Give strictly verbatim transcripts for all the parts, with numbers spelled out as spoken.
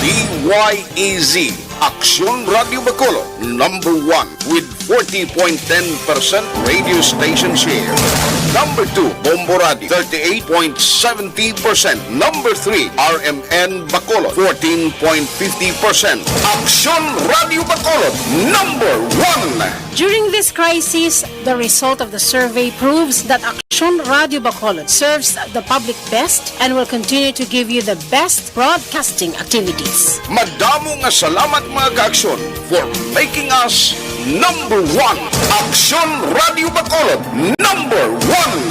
D Y E Z, Aksyon Radio Bacolod, number one with forty point ten percent radio station share. Number two, Bombo Radio, thirty-eight point seventy percent. Number three, R M N Bacolod, fourteen point fifty percent. Aksyon Radio Bacolod, number one. During this crisis, the result of the survey proves that Aksyon Radio Bacolod serves the public best and will continue to give you the best broadcasting activities. Madamo nga salamat, mga ka-Aksyon, for making us number one. Aksyon Radio Bacolod, number one.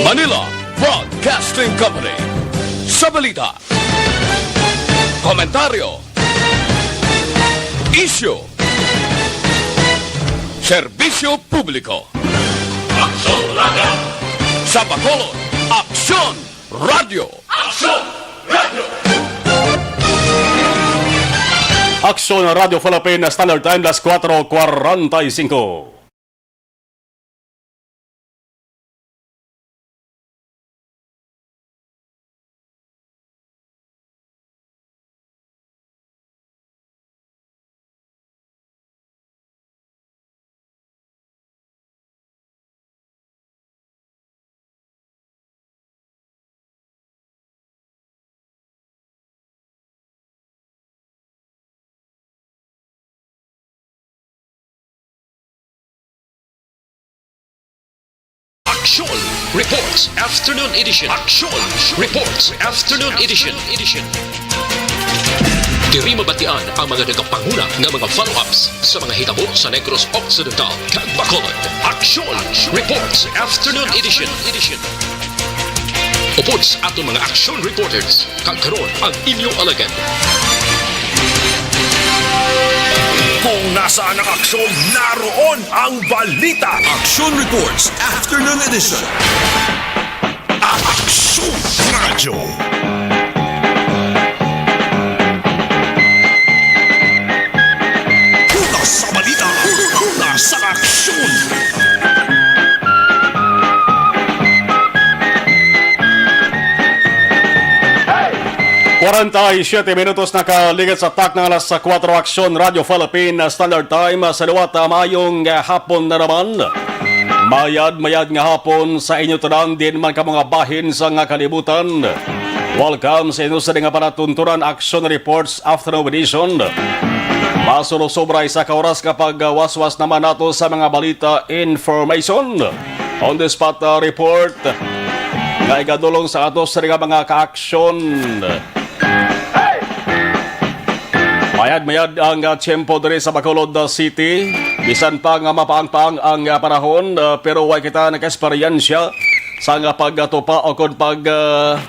Manila Broadcasting Company. Sa balita, komentaryo, isyu, serbisyo publiko. Aksyon Radio. Sa Bacolod, Aksyon Radio. Aksyon Radio. Aksyon Radio Philippine Standard Time, las cuatro cuarenta y cinco. Aksyon Reports Afternoon Edition. Aksyon Reports Afternoon Edition. Diri mabatian ang mga nagapanguna nga mga follow-ups sa mga hitabo sa Negros Occidental kag Bacolod. Aksyon Reports Afternoon Edition. Upod sa aton mga aksyon reporters, kag karon ang inyo alagad. Kung nasaan ang aksyon, naroon ang balita. Aksyon Reports Afternoon Edition. Aksyon Radyo. Una sa balita, una sa aksyon. Kwarenta y siete minutos nakaligid sa takna nga alas kuwatro. Aksyon Radyo Philippine Standard Time. Sa liwat, ah, maayong, ah, hapon na naman. Mayad-mayad nga hapon sa inyo tanan, diin man kamo nga bahin sa nga kalibutan. Welcome sa inyo sa nga panatuntunan, Aksyon Reports Afternoon Edition. Masurosobra isa ka oras nga pagwaswas naman nato sa mga balita, information, on the spot, uh, report nga igadulong sa ato sa nga mga kaaksyon. Mayad-mayad ang, uh, tiyempo diri sa Bacolod, uh, City. Bisan pa nga mapaangpaang ang, uh, panahon, uh, pero way kita nakaesperyensya sa nga pagtupa o kon pag, uh,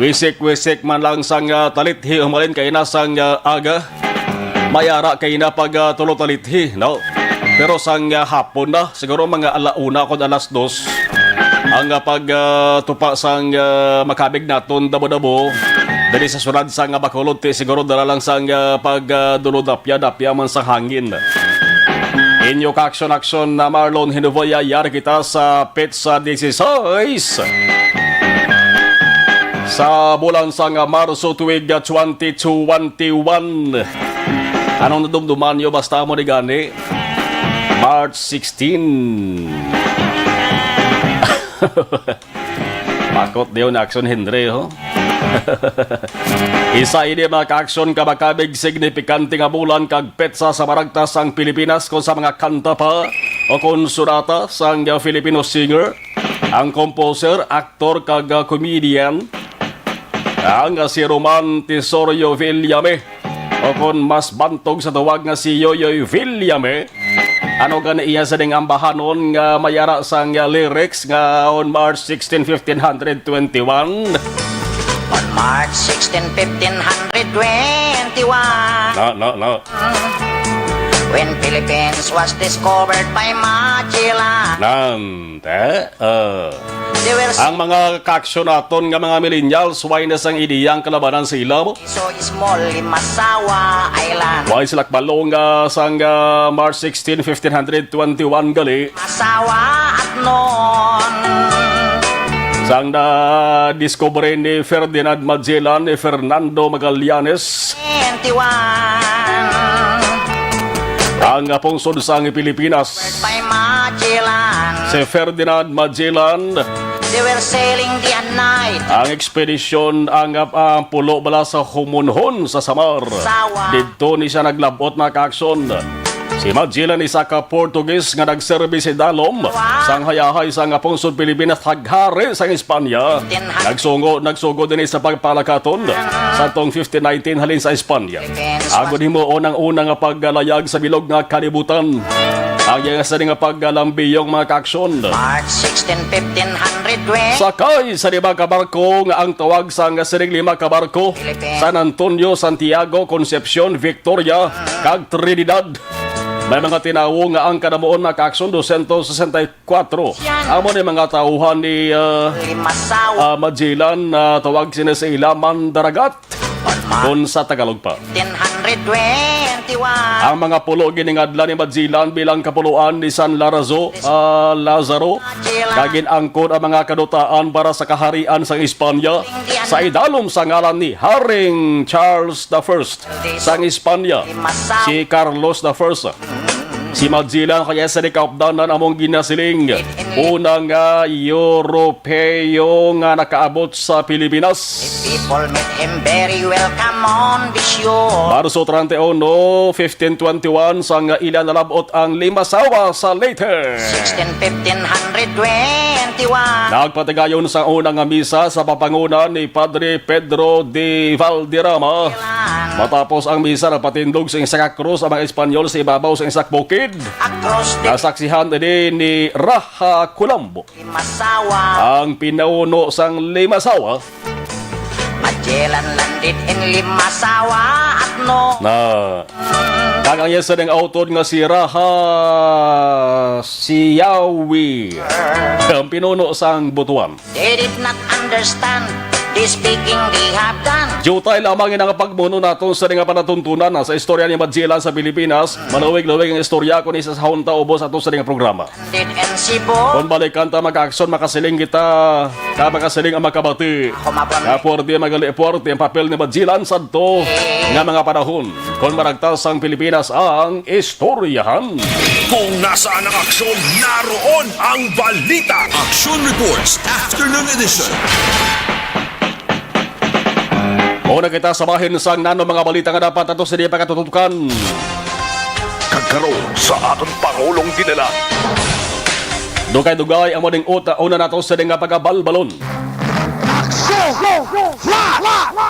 wisik-wisik man lang sang, ah, talithi, humalin kay na sang, ah, aga. Mayara kay na pag, ah, tulo talithi, no? Pero sang, ah, hapon na, siguro mga ala una kon alas dos, ang, ah, pag, ah, tupa sang, ah, makabig naton dabo-dabo diri sa syudad sang, ah, Bacolod, ti siguro dala lang sang, ah, pag, ah, dulod dapya-dapya man sa hangin. Inyo ka-aksyon-aksyon na Marlon Hinuvoya, yari kita sa petsa dieciséis. Sa bulan sang Marso tuig twenty twenty-one. Anong nadumduman nyo basta mo ni gani? March sixteen. Bakot diyon ni Aksyon Henry, ho? Isa ini, mga ka-aksyon, ka makabig signifikante nga bulan kag petsa sa maragtas sang Pilipinas, kon sa mga kanta pa o kon sonata sang Filipino singer, ang composer, aktor, kag, ah, comedian, ang, ah, si Roman Tesorio Villame, o kon mas bantog sa tawag nga si Yoyoy Villame. Ano gani iya sa ding ambahanon nga mayara sang, ah, lyrics nga on March sixteen, fifteen hundred twenty-one? On March sixteen, fifteen hundred twenty-one, No, no, no. when Philippines was discovered by Magellan. Nante, uh, They were Ang mga kaaksyon naton nga mga millennials, way na sang ideya ang kalabanan sa ila mo. So small, Limasawa Island. Way sila kabalo nga sang, ah, March sixteen, fifteen hundred twenty-one gali. Masawa at noon. Sang nadiskubre ni Ferdinand Magellan ni Fernando Magallanes, twenty-one. Ang pungsod sang Pilipinas. By Magellan. Si Ferdinand Magellan. They were sailing day and night. Ang ekspedisyon ang, ang pulo bala sa Humunhon sa Samar. Sawa. Didto ni siya naglabot, mga kaaksyon. Si Magellan isa ka Portuguese nga nagserbi sa idalom sang hayahay sang pungsod Pilipinas, haghari sang Espanya. Nagsungo, nagsugod din sa pagpalakaton sa tong fifteen nineteen halin sa Espanya. Agod himuon ang una nga paglayag sa bilog nga kalibutan. Ang iya sini nga paggalambiyong, mga kaaksyon. March sixteen, fifteen hundred, sakay sa lima ka barko nga ang tawag sang sining lima ka barko, San Antonio, Santiago, Concepcion, Victoria, kag Trinidad. May mga tinawo nga ang kadamuon, mga kaaksyon, dosyentos sesenta y kuatro. Amo ni mga tauhan ni, ah, Limasaw. Ah, Magellan, ah, tawag sini sa ila mandaragat. Kun sa Tagalog pa. Ten hundred twenty-one. Ang mga pulo giningadlan ni Magellan bilang kapuloan ni San Larazo, ah, Lazaro, kag gin-angkon ang mga kadutaan para sa kaharian sang Espanya sa idalom sa ngalan ni Haring Charles the First sang Espanya, si Carlos the First. Si Magellan kaya sa nikaupdanan among ginasiling, unang, ah, Europeo nga nakaabot sa Pilipinas. People met him very welcome on the shore. Marso treinta y uno, fifteen twenty-one, sang ila nalabot ang Limasawa sa Leyte. Sixteen, fifteen hundred twenty-one. Nagpatigayon sa una nga misa sa papanguna ni Padre Pedro de Valderrama. Matapos ang misa, nagpatindog sa isa ka krus ang mga Espanyol sa ibabaw sa isa ka bukid. Across the Nasaksihan din ni Raha Kulambo, Limasawa. Ang pinuno sang Limasawa. Magellan landed in Limasawa at no. Na, kag ang iya sa ding author nga si Raha Siyawi, ang pinuno sang Butuan. They did not understand the speaking they have done. Diutay lamang ina nga pagmuno naton sa nga panatuntunan na sa istorya ni Magellan sa Pilipinas. Maluwig-luwig ang istorya kon isa sa hunta ubos ato sa nga programa. Did in Cebu. Kon balikan ta, mga kaaksyon, makasiling kita, ka makasiling ang makabati. Ako mapon. Nga puwerte, magali puwerte ang papel ni Magellan sadto nga mga panahon. Kon maragtas ang Pilipinas ang istoryahan. Kung nasaan ang aksyon, naroon ang balita. Action Reports, Afternoon Edition. Una kita sa bahin sang nano mga balita nga dapat ato sa di pagkatutukan. Kag karon sa aton Pangulong Dinala. Dugay-dugay ang muning uta, una nato sa di nga pagabalbalon. Action! Flash!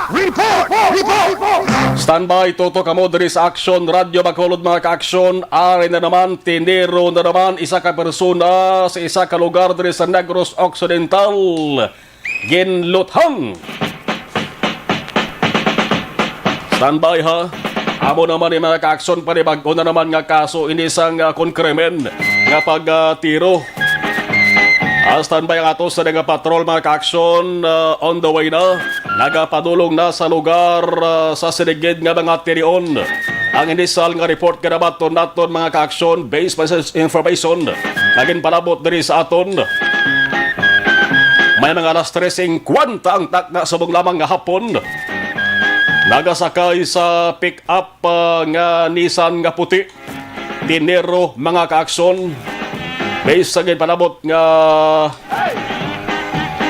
Report! Report! Standby, tutok kamo diri sa Aksyon Radyo Bacolod, mga kaaksyon. Ari na naman, tiniro na naman isa ka persona sa isa ka lugar diri sa Negros Occidental. Ginluthang. Standby, ha. Amo naman ni mga kaaksyon, panibag-o na naman nga kaso ini sang, ah, kon krimen nga pag, ah, tiro. Ah, standby ang ato sa nga patrol, mga kaaksyon, ah, on the way na. Nagapadulong na sa lugar, ah, sa sinigid nga mga tirion. Ang inisal nga report nga nabaton naton, mga kaaksyon, based pa sa information nga ginpalabot diri sa aton. May mga alas tres singkwenta ang takna subong lamang nga hapon. Nagasakay sa pick-up, ah, nga Nissan nga puti. Tiniro, mga kaaksyon. Based sa ginpalabot nga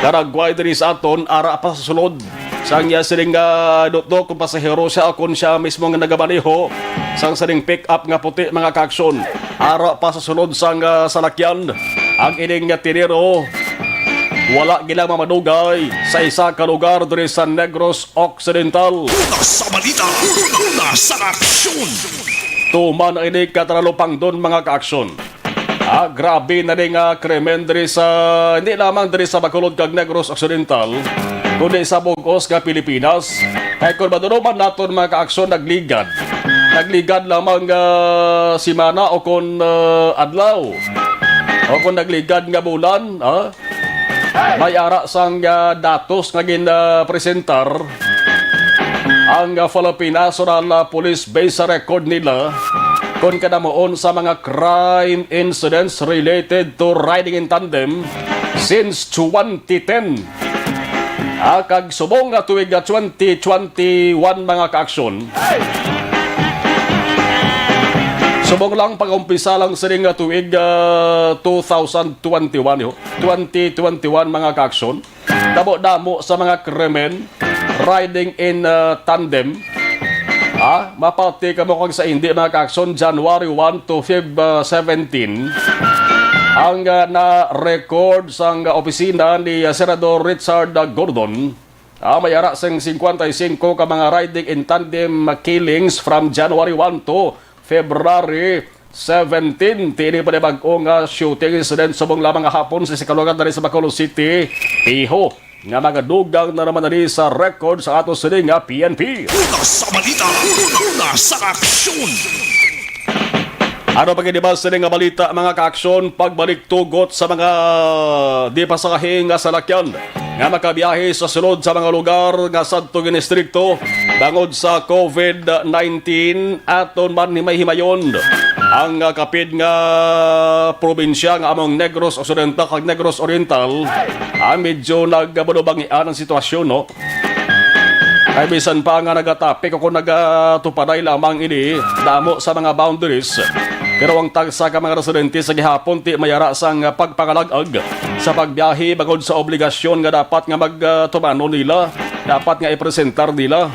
karagway diri sa aton, ara pa sa sulod. Sang iya sining, ah, dutdok kung pasahero siya o kung siya mismo nga nagamaneho sang sining pick-up nga puti, mga kaaksyon. Ara pa sa sulod sang, ah, salakyan ang ining nga tiniro. Wala gila mamadugay sa isa ka lugar diri sa Negros Occidental. Una sa balita, una sa aksyon. Tuman ang ini ka Taralupangdon, mga kaaksyon. Ah, grabe na ni nga krimen diri sa, hindi lamang diri sa Bacolod kag Negros Occidental, kundi sa bug-os nga Pilipinas. Kay kung madulom man naton, mga kaaksyon, nagligad. Nagligad lamang, ah, simana o kung, ah, adlaw. O kung nagligad nga bulan, ah, may ara sang, ah, datos nga gin, ah, presentar ang, ah, Philippine National, ah, Police based sa record nila kon kadamuon sa mga crime incidents related to riding in tandem since twenty ten. Ah, kag subong nga tuig nga twenty twenty-one, mga kaaksyon. Subong lang pag-umpisa lang sini nga tuig, ah, two thousand twenty-one, ho. Twenty twenty-one, mga kaaksyon. Damo-damo sa mga krimen, riding in, ah, tandem. Ah, mapati kamo kag sa hindi, mga kaaksyon, January one to Feb, ah, seventeen, ang, ah, na-record sang opisina ni, ah, Senador Richard, ah, Gordon. Ah, may ara sing cincuenta y cinco ka mga riding in tandem killings from January one to February seventeen. Tini pa ni bag-o nga shooting incident subong lamang nga hapon sa ikaluwa diri sa Bacolod City, Piho, nga magadugang na naman diri sa record sa ato sini nga P N P. Una sa balita, una sa aksyon. Ano pa gid ba sini nga balita, mga kaaksyon? Pagbalik tugot sa mga di pasahe nga salakyan nga makabiyahe sa sulod sa mga lugar nga sadto ginistrikto bangod sa COVID nineteen, aton man himay-himayon ang, ah, kapid nga probinsya nga among Negros Occidental kag Negros Oriental. Ah, medyo nagbalubangian ang sitwasyon, no? Ay, bisan pa nga nagatapik o kung nagatupaday lamang ini, damo sa mga boundaries. Pero ang tagsa ka mga residente sa gihapon ti may ara sang pagpangalag-ag sa pagbiyahe bangod sa obligasyon nga dapat nga magtumanon nila, dapat nga ipresentar nila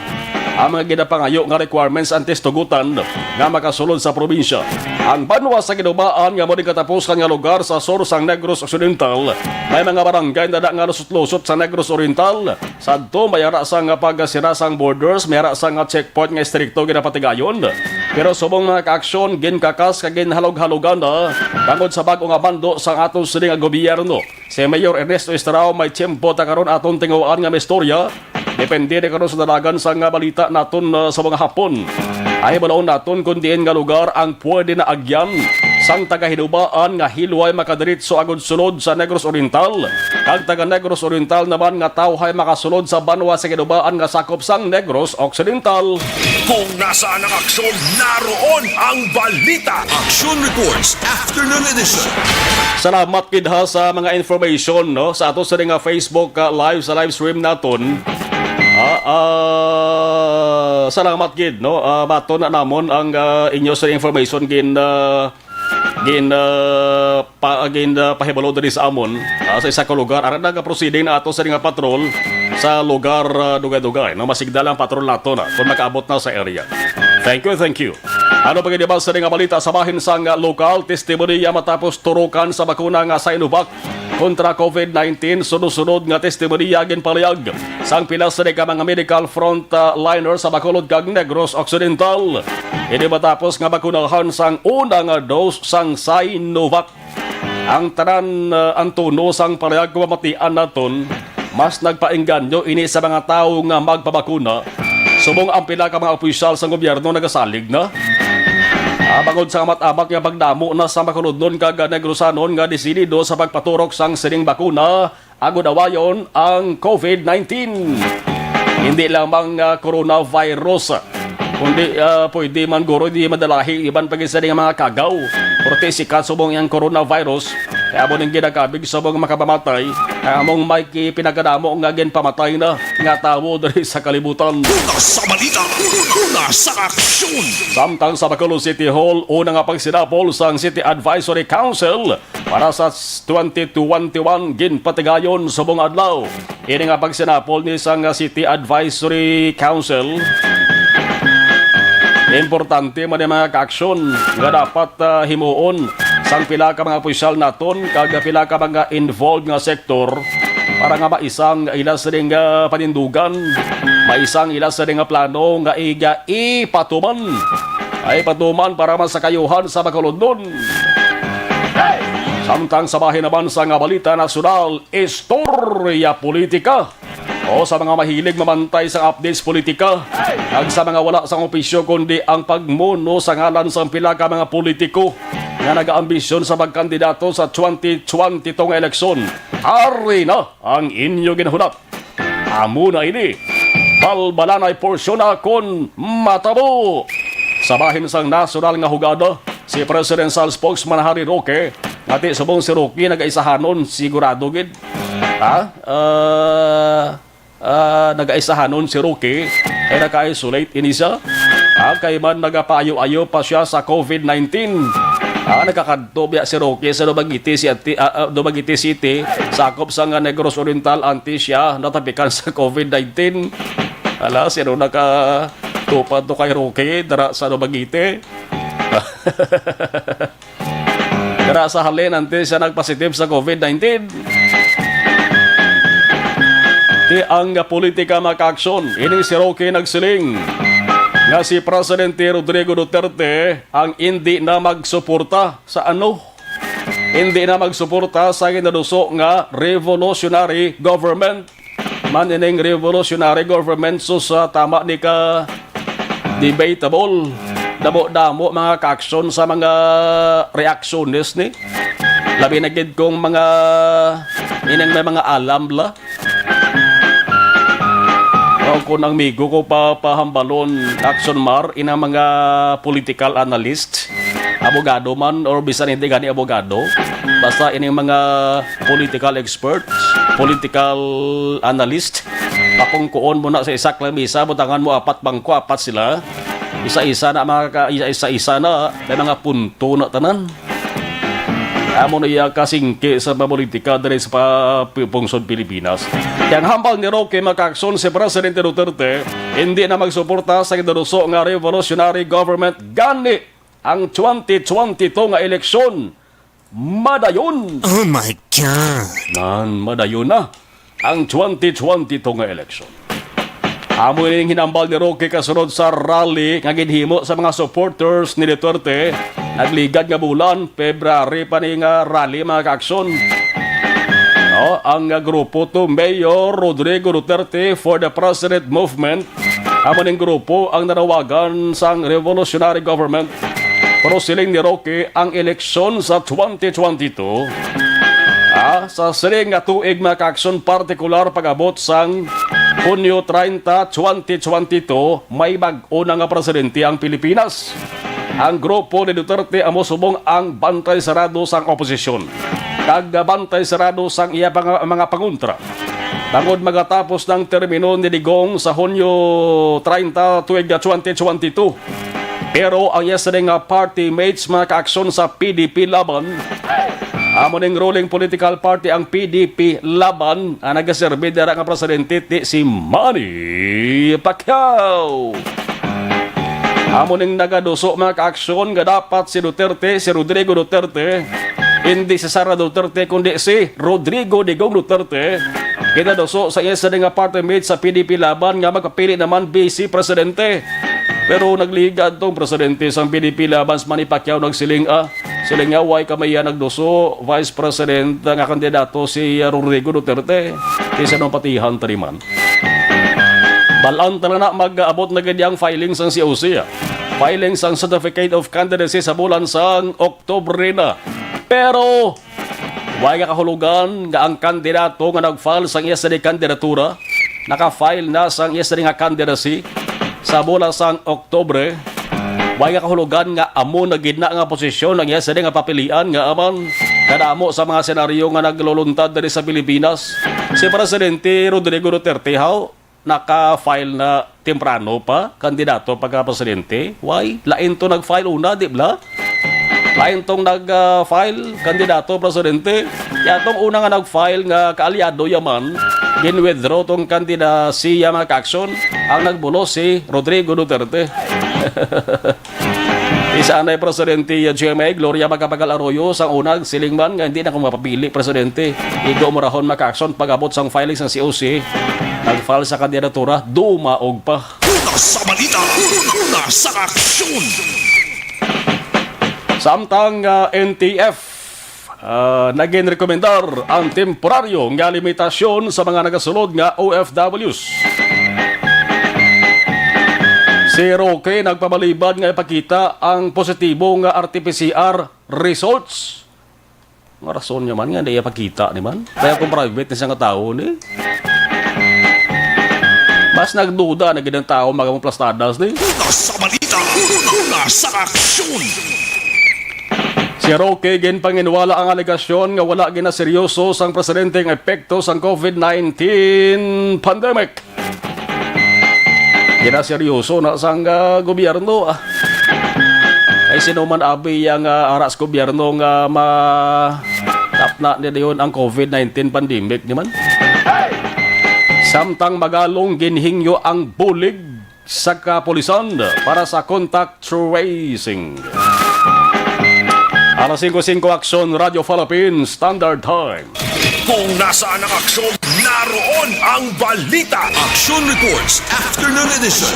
ang mga ginapangayo nga requirements antes tugutan nga makasulod sa probinsya. Ang banwa sa Guinobaan nga mo katapusan nga lugar sa sur sang Negros Occidental, may mga barangay na, na nga lusot-lusot sa Negros Oriental, sadto may ara sang pagsira sang borders, may ara sang checkpoint nga estrikto ginapatigayon. Pero subong mga kaaksyon, ginkakas kag ginhalog-halogan na tungod sa bag-o nga mando sang aton sini nga gobyerno. Si Mayor Ernesto Estrao may tiyempo ta karon aton tinguhaan nga may istorya. Depende ni karon sa dalagan sang balita naton, uh, sa mga hapon. Ay, hibaluon naton kung diin nga lugar ang pwede na agyan sang taga-Hinubaan nga hilway makadiritso agud sulod sa Negros Oriental, kag taga-Negros Oriental naman nga tawhay makasulod sa banwa sa Hinubaan nga sakop sang Negros Occidental. Kung nasaan ang aksyon, naroon ang balita. Action Reports, Afternoon Edition. Salamat gid ha sa mga information, no, sa ato sa nga Facebook, ah, live, sa live stream naton. Ah, ah, salamat gid, no. Ah, baton na namon ang, ah, inyo sa information gin, ah, gin, ah, pa, gin, ah, pahibalo diri sa amon, ah, sa isa ka lugar. Ara nagaproceeding na ato sa nga patrol sa lugar, ah, dugay-dugay, no. Masigda lang patrol nato na kung makaabot na sa area. Thank you, thank you. Ano pa gid ba sa nga balita sa bahin sang lokal? Testimonya matapos turukan sa bakuna nga Sinovac kontra COVID nineteen, sunod-sunod nga testimonya ginpalayag sang pila sa ka mga medical frontliner sa Bacolod kag Negros Occidental. Ini matapos nga bakunahan sang una nga dose sang Sinovac. Ang tanan, uh, ang tono sang palayag nga pamatian naton, mas nagpaengganyo ini sa mga tawo nga magpabakuna. Subong ang pila ka mga opisyal sang gobyerno nagasalig na. Ah, bangod sa amat-amat nga pagdamo na sa Bacolodnon kag Negrosanon nga desidido sa pagpaturok sang sining bakuna, agud awayon ang COVID nineteen. Hindi lamang, ah, coronavirus, kundi, ah, pwede man guro di madalahi iban pa gid sa mga kagaw. Porte sikat subong ang coronavirus, kaya amo ning ginakabig subong makapamatay, kaya among may ki-, pinakadamo nga ginpamatay na nga tawo diri sa kalibutan. Una sa balita, una sa aksyon. Samtang sa Bacolod City Hall, una nga pagsinapol sang City Advisory Council para sa twenty twenty-one ginpatigayon subong adlaw. Ini nga pagsinapol ni sang City Advisory Council, importante man ang mga kaaksyon nga dapat, ah, himuon sang pila ka mga opisyal naton kag pila ka mga involved nga sektor para nga maisang ila sining, ah, panindugan, maisang ila sining nga plano nga iga ipatuman. Ay patuman para masakayuhan sa Bacolodnon. Samtang sa bahin naman sa nga balita nasyonal, istorya politika. O sa mga mahilig mamantay sa updates politika, ag sa mga wala sa opisyo kundi ang pagmuno sa ngalan sa pila ka mga politiko nga nagaambisyon sa pagkandidato sa twenty twenty-two nga eleksyon. Ari na ang inyo ginahulat. Amo na ini, balbalanay porsyon na kon matabo. Sa bahin sang nasyonal nga hugada, si Presidential Spokesman Harry Roque Ati subong si Roque nagaisahanon, sigurado gid. Ha? Ah, ah, nagaisahanon si Roque, ay naka-isolate ini siya. Ah, kay man nagapaayo-ayo pa siya sa covid nineteen. Ah, nakakadto biya si Roque sa Dumaguete City, ah, ah, Dumaguete City, sakop sa nga Negros Oriental, anti siya natapikan sa covid nineteen. Ala, sino nakatupad to kay Roque dara sa Dumaguete? Dira sa halin, anti siya nagpositive sa covid nineteen. Ti ang politika, mga kaaksyon, ini si Roque nagsiling nga si Presidente Rodrigo Duterte ang indi na magsuporta sa ano? Indi na magsuporta sa ginaduso nga revolutionary government. Man ining revolutionary government, sus, ah, tama ni ka debatable. Damo-damo mga kaaksyon sa mga reaksyones ni. Labi na gid kung mga ining may mga alam la. O kung ang migo ko pa pahambalon, Action Mar, inang mga political analyst, abogado man or bisan hindi gani abogado, basta ining mga political experts, political analyst, papungkuon mo na sa isa ka lamisa, butangan mo apat bangko, apat sila. Isa-isa na mga ka-, isa-isa na, may mga punto na tanan. Amo na iya kasingki sa politika diri sa pa-, pu-, pungsod Pilipinas. Kay ang hambal ni Roque, mga kaaksyon, si Presidente Duterte hindi na magsuporta sa ginaduso nga revolutionary government gani ang twenty twenty-two nga eleksyon madayon. Oh my God! Nan, madayon na ang twenty twenty-two nga eleksyon. Amo ining hinambal ni Roque kasunod sa rally nga ginhimo sa mga supporters ni Duterte. Nagligad nga bulan, February pa ni nga rally, mga kaaksyon. No, ang, ah, grupo to Mayor Rodrigo Duterte for the President Movement. Amo ning grupo ang nanawagan sang revolutionary government. Pero siling ni Roque, ang eleksyon sa twenty twenty-two, ah, sa siling nga tuig, mga kaaksyon, partikular pag-abot sang Hunyo treinta, twenty twenty-two, may bag-o na nga presidente ang Pilipinas. Ang grupo ni Duterte amo subong ang bantay sarado sang oposisyon kag bantay sarado sang iya pang-, mga pangontra. Tungod magatapos ng termino ni Digong sa Hunyo treinta, tuig twenty twenty-two. Pero ang iya sini nga party mates, mga kaaksyon, sa P D P Laban, amo ning ruling political party ang P D P Laban, ang nagaserbi dira nga presidente ti si Manny Pacquiao. Amo ning nagaduso, mga kaaksyon, nga dapat si Duterte, si Rodrigo Duterte, hindi si Sara Duterte, kundi si Rodrigo Digong Duterte. Ginaduso sa iya sini nga party mate sa P D P Laban nga magpapili naman vice presidente. Pero nagligad tong presidente sang P D P Laban, si Manny Pacquiao, nagsiling, ah, siling nga way kami iya nagduso, vice president nga kandidato si, ah, Rodrigo Duterte. Kaysa nung patihan taniman. Balaan tala na mag-abot na gid ang filing sang C O C, ah. Filing sang Certificate of Candidacy sa bulan sang Oktubre na. Pero way nga kahulugan nga ang kandidato nga nag-file sang iya sini kandidatura, naka-file na sang iya sini nga candidacy sa bulan sang Oktubre. Way nga kahulugan nga amo na gid na nga posisyon ang iya sini nga papilian nga aman kadamo sa mga senaryo nga nagluluntad diri sa Pilipinas. Si Presidente Rodrigo Duterte, haw, naka-file na temprano pa, kandidato pagka-presidente. Why? Lain to nag-file una, di ba? Lain tong nag-file, kandidato, presidente. Kaya tong una nga nag-file nga kaalyado yaman, gin-withdraw tong kandidasiya, mga kaaksyon, ang nagbulos si Rodrigo Duterte. Isa anay presidente, uh, G M A Gloria Macapagal Arroyo, sang una, siling man nga hindi na ko mapapili presidente. Igo mo rahon, mga kaaksyon, pag-abot sang filing sang C O C, nag-file sa kandidatura, dumaog pa. Una sa balita, una, una sa aksyon. Samtang, uh, N T F, uh, naging rekomendar ang temporaryo nga limitasyon sa mga nagasulod nga O F Ws. Si Roque nagpabalibad nga ipakita ang positibo nga R T P C R results. Nga rason niya man nga, hindi ipakita ni man. Kaya kung private ni siya nga tao ni. Mas nagduda na gid ang tao, mga mong plastadas ni. Una sa balita, una, una sa aksyon. Si Roque ginpanginwala ang alegasyon nga wala ginaseryoso sang presidente ang epekto sang covid nineteen pandemic. Ginaseryoso na sang, ah, gobyerno, ah. Ay, sino man abi yang, ah, ara sa gobyerno nga ma-, tapna ni dayon ang covid nineteen pandemic ni man? Samtang magalong ginhingyo ang bulig sa kapulisan para sa contact tracing. Alas singko singko, Aksyon Radyo Philippines Standard Time. Kung nasaan ang aksyon, naroon ang balita. Action Reports, Afternoon Edition.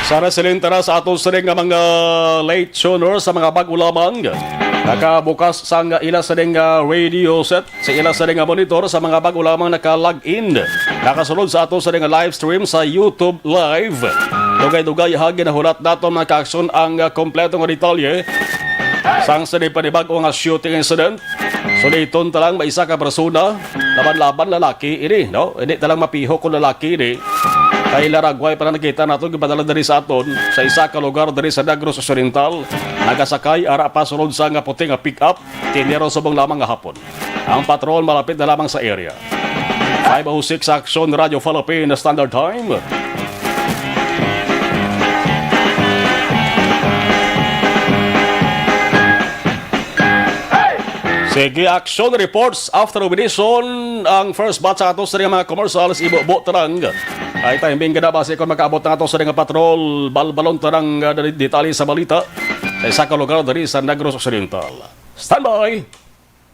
Sana silin tara sa aton sining nga mga late tuner sa mga bag-o lamang nakabukas sang ila sining nga radio set, sa ila sining nga monitor sa mga bag-o lamang naka-log in. Nakasulod sa ato sining nga live stream sa YouTube Live. Dugay-dugay ha, ginahulat naton, mga kaaksyon, ang, ah, kompleto nga detalye sang sining panibag-o nga shooting incident. Suliton ta lang, may isa ka persona, laban-laban lalaki ini, no? Hindi ta lang mapihok kung lalaki ini. Kay laragway pa na nakita nato, gipadala diri sa aton, sa isa ka lugar diri sa Negros Occidental. Nagasakay ara pa sulod sa nga puti nga pick-up, tinero subong lamang nga hapon. Ang patrol malapit na lamang sa area. Five oh six Action Radio Philippine Standard Time. Sige, Action Reports after Ubinition. Ang first batch sa ato sa mga commercials, ibubo tarang. Ay timing gada basi kung makaabot na ato sa mga patrol, balbalon tarang, ah, dali-, detalye sa balita. Sa isa ka lugar diri sa Negros Occidental. Standby!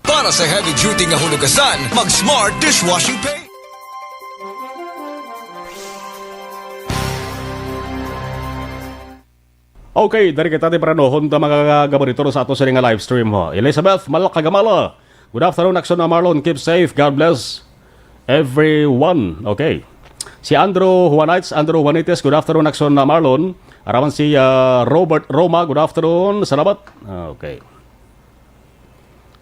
Para sa heavy duty nga hunugasan, mag Smart Dishwashing Paint. Okay, dari kita di para nohon ta mga gabaritor sa ato sini nga live stream, ho. Elizabeth Malakagamala. Good afternoon, Action na Marlon. Keep safe. God bless everyone. Okay. Si Andrew Juanites, Andrew Juanites, good afternoon, Action na Marlon. Araman si, ah, Robert Roma, good afternoon. Salamat. Okay.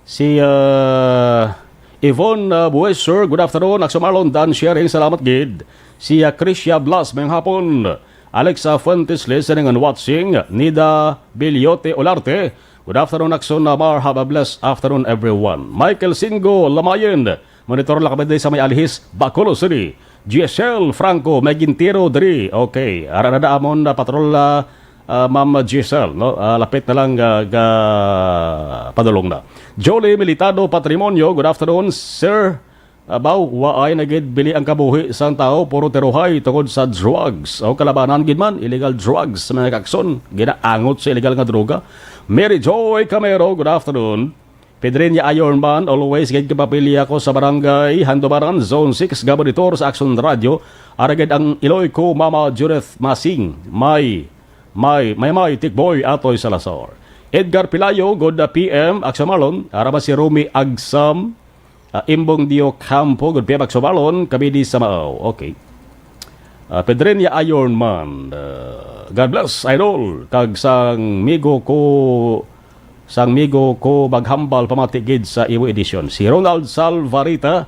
Si, ah, Yvonne, ah, Bueser, good afternoon. Action Marlon, Dan Sharing, salamat gid. Si, ah, Krisha Blas, mayong hapon. Alexa Fuentes, listening and watching. Nida Bilyote Olarte, good afternoon, Action Namar. Have a blessed afternoon, everyone. Michael Singo Lamayen, monitor lang kami diri sa may Alihis, Bacolod City. Giselle Franco, may gintiro diri. Okay, ara na da amon na patrol, ah, ah, Ma'am Giselle, no? Ah, lapit na lang, ah, ga-, padulong na. Jolie Militado Patrimonio, good afternoon, sir. Ah, baw, waay na gid bili ang kabuhi sang tawo, puro tiruhay tungod sa drugs. O kalabanan gid man, illegal drugs sa mga kakson, ginaangot sa illegal nga droga. Mary Joy Camero, good afternoon. Pedriña Ironman, always gid kapapilya ko sa barangay Handumaran, Zone six, gaboditor sa Action Radio. Ara gid ang iloy ko, Mama Judith Masing, may, may, may, may, Tikboy, Atoy Salazar. Edgar Pilayo, good, uh, P M, Action Marlon. Ara ba si Romy Agsam, uh, Imbong Dio Campo, good P M, Action Marlon, kami di sa Mao. Okay. Ah, Pedriña Ironman, ah, God bless, idol. Kag sang migo ko, sang migo ko maghambal pamati gid sa imo edisyon. Si Ronald Salvarita,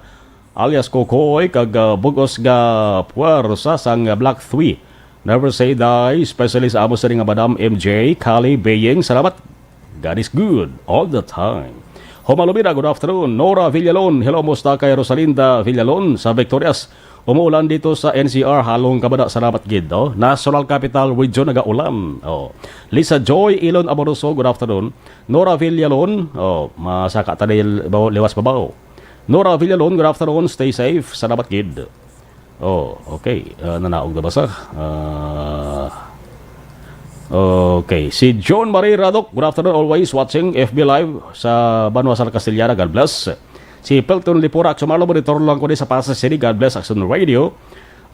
alias Kokoy, kag, ah, bugos nga puwersa sang Black Three. Never say die, especially sa amo sini nga Madam M J, Kali Baying. Salamat. God is good all the time. Homalumina, good afternoon. Nora Villalon, hello, musta kay Rosalinda Villalon sa Victorias? Umuulan dito sa N C R, halong kabada, salamat gid, oh. National Capital Region, nagaulan. Oh. Lisa Joy Ilon Amoroso, good afternoon. Nora Villalon, oh, masaka ta dahil baw-, liwas babaw. Nora Villalon, good afternoon, stay safe, salamat gid. Oh, okay. Ah, nanaog na ba sa? Ah, okay. Si John Marie Radok, good afternoon, always watching F B Live sa Banwa sa Castellana. God bless. Si Pelton Lipura, Action Marlon, monitor lang ko di sa Pasay City. God bless, Action Radio.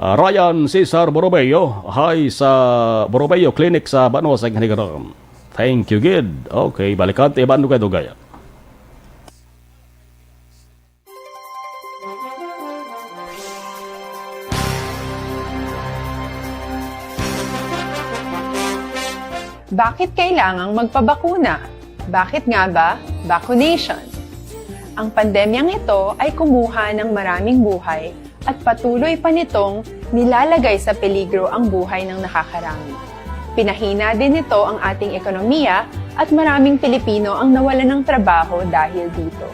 Ah, Ryan Cesar Borromeo, hi sa Borromeo Clinic sa Banwa sa Ginhanigaran. Thank you, gid. Okay, balikan, iban dugay-dugay. Bakit kailangang magpabakuna? Bakit nga ba vaccination? Ang pandemyang ito ay kumuha ng maraming buhay at patuloy pa nitong nilalagay sa peligro ang buhay ng nakakarami. Pinahina din nito ang ating ekonomiya at maraming Pilipino ang nawalan ng trabaho dahil dito.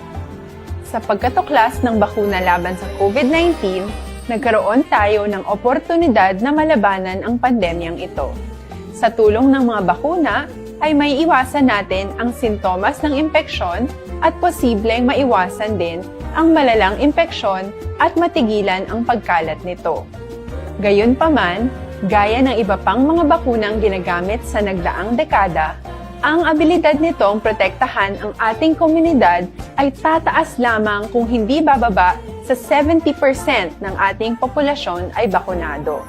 Sa pagkatuklas ng bakuna laban sa COVID-nineteen, nagkaroon tayo ng oportunidad na malabanan ang pandemyang ito. Sa tulong ng mga bakuna, ay may iwasan natin ang sintomas ng impeksyon at posibleng maiwasan din ang malalang impeksyon at matigilan ang pagkalat nito. Gayunpaman, gaya ng iba pang mga bakunang ginagamit sa nagdaang dekada, ang abilidad nitong protektahan ang ating komunidad ay tataas lamang kung hindi bababa sa seventy percent ng ating populasyon ay bakunado.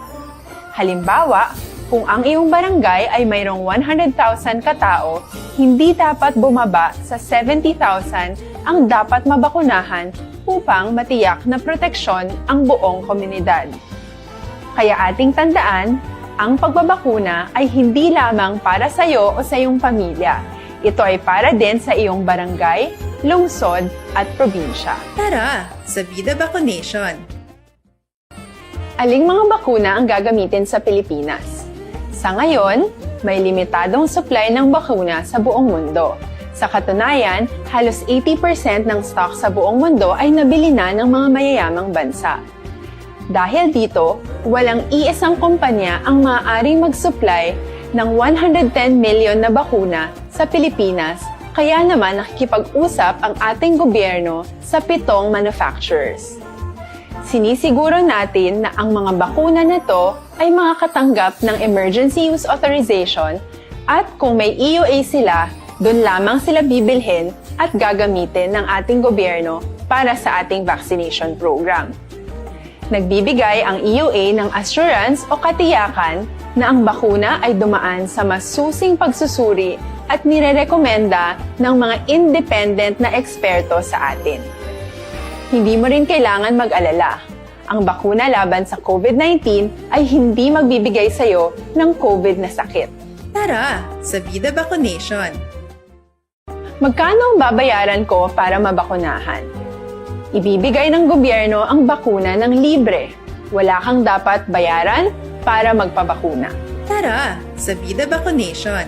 Halimbawa, kung ang iyong barangay ay mayroong one hundred thousand katao, hindi dapat bumaba sa seventy thousand ang dapat mabakunahan upang matiyak na proteksyon ang buong komunidad. Kaya ating tandaan, ang pagbabakuna ay hindi lamang para sa iyo o sa iyong pamilya. Ito ay para din sa iyong barangay, lungsod, at probinsya. Tara, sa Vida Vaccination! Aling mga bakuna ang gagamitin sa Pilipinas? Sa ngayon, may limitadong supply ng bakuna sa buong mundo. Sa katunayan, halos eighty percent ng stock sa buong mundo ay nabili na ng mga mayayamang bansa. Dahil dito, walang iisang kumpanya ang maaaring mag-supply ng one hundred ten million na bakuna sa Pilipinas, kaya naman nakikipag-usap ang ating gobyerno sa pitong manufacturers. Sinisiguro natin na ang mga bakuna na to ay makakatanggap ng emergency use authorization at kung may E U A sila, doon lamang sila bibilhin at gagamitin ng ating gobyerno para sa ating vaccination program. Nagbibigay ang E U A ng assurance o katiyakan na ang bakuna ay dumaan sa masusing pagsusuri at nirerekomenda ng mga independent na eksperto sa atin. Hindi mo rin kailangan mag-alala. Ang bakuna laban sa COVID nineteen ay hindi magbibigay sa iyo ng COVID na sakit. Tara, sa Vida Vaccination! Magkano ang babayaran ko para mabakunahan? Ibibigay ng gobyerno ang bakuna ng libre. Wala kang dapat bayaran para magpabakuna. Tara, sa Vida Vaccination!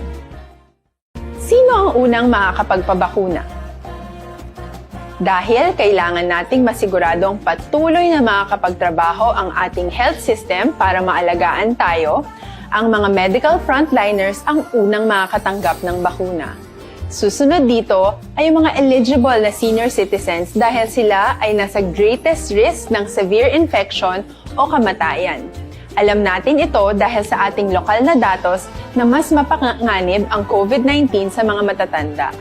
Sino ang unang makakapagpabakuna? Dahil kailangan nating masiguradong patuloy na makakapagtrabaho ang ating health system para maalagaan tayo, ang mga medical frontliners ang unang makakatanggap ng bakuna. Susunod dito ay ang mga eligible na senior citizens dahil sila ay nasa greatest risk ng severe infection o kamatayan. Alam natin ito dahil sa ating lokal na datos na mas mapanganib ang COVID nineteen sa mga matatanda.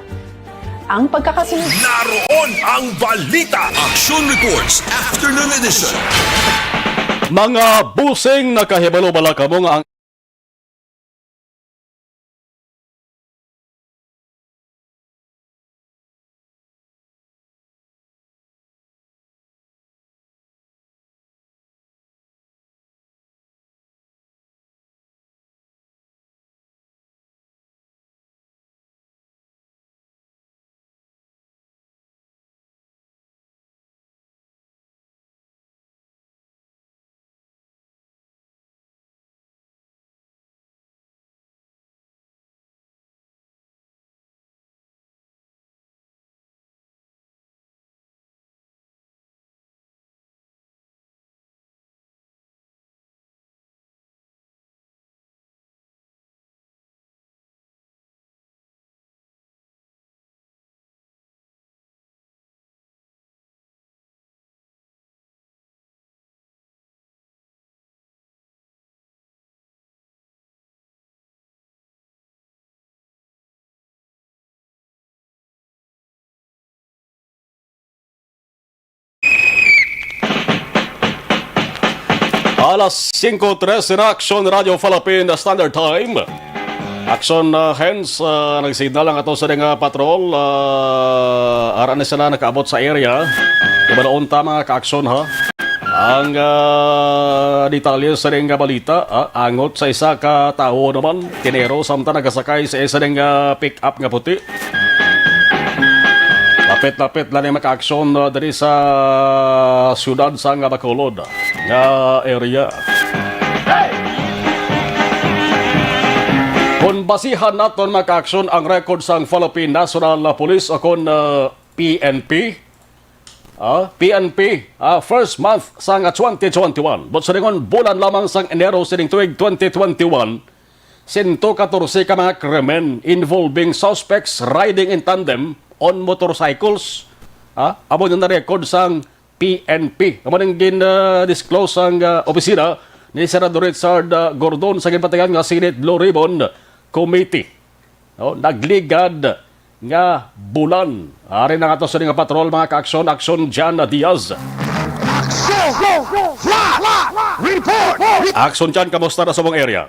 Ang pagkakasunod Naroon ang balita. Action Reports, Afternoon Edition. Mga busing, nakahibalo bala kamo nga ang Alas singko trese na, Aksyon Radio Philippine Standard Time. Aksyon, uh, Hens, uh, nagsignal ang ato sa nga patrol. Uh, ara na sila nakaabot sa area. Ibalaon ta, mga kaaksyon, ha? Ang, uh, detalye sa nga balita, ah, angot sa isa ka tawo naman, tinero samtang nagasakay sa isa nga pick-up nga puti. Lapit-lapit lang ang makaaksyon, uh, diri sa siyudad sa nga Bacolod nga area. Kung basihan naton, mga ka-aksyon, ang record sang Philippine National Police o kon, ah, P N P, ah, P N P, ah, first month sang twenty twenty-one, but sa lingon bulan lamang sang Enero sining tuig twenty twenty-one, sento katorse ka mga krimen involving suspects riding in tandem on motorcycles, ah, amo na record sang P N P. Amo ning gin-, ah, disclose sang, ah, opisina ni Senador Richard, ah, Gordon sa ginpatigan nga Senate Blue Ribbon Committee. No, nagligad nga bulan. Ari na nga to sa nga patrol, mga ka-aksyon, Aksyon John Diaz. Action! Flash! Report! Aksyon John, kamusta na sa mong area?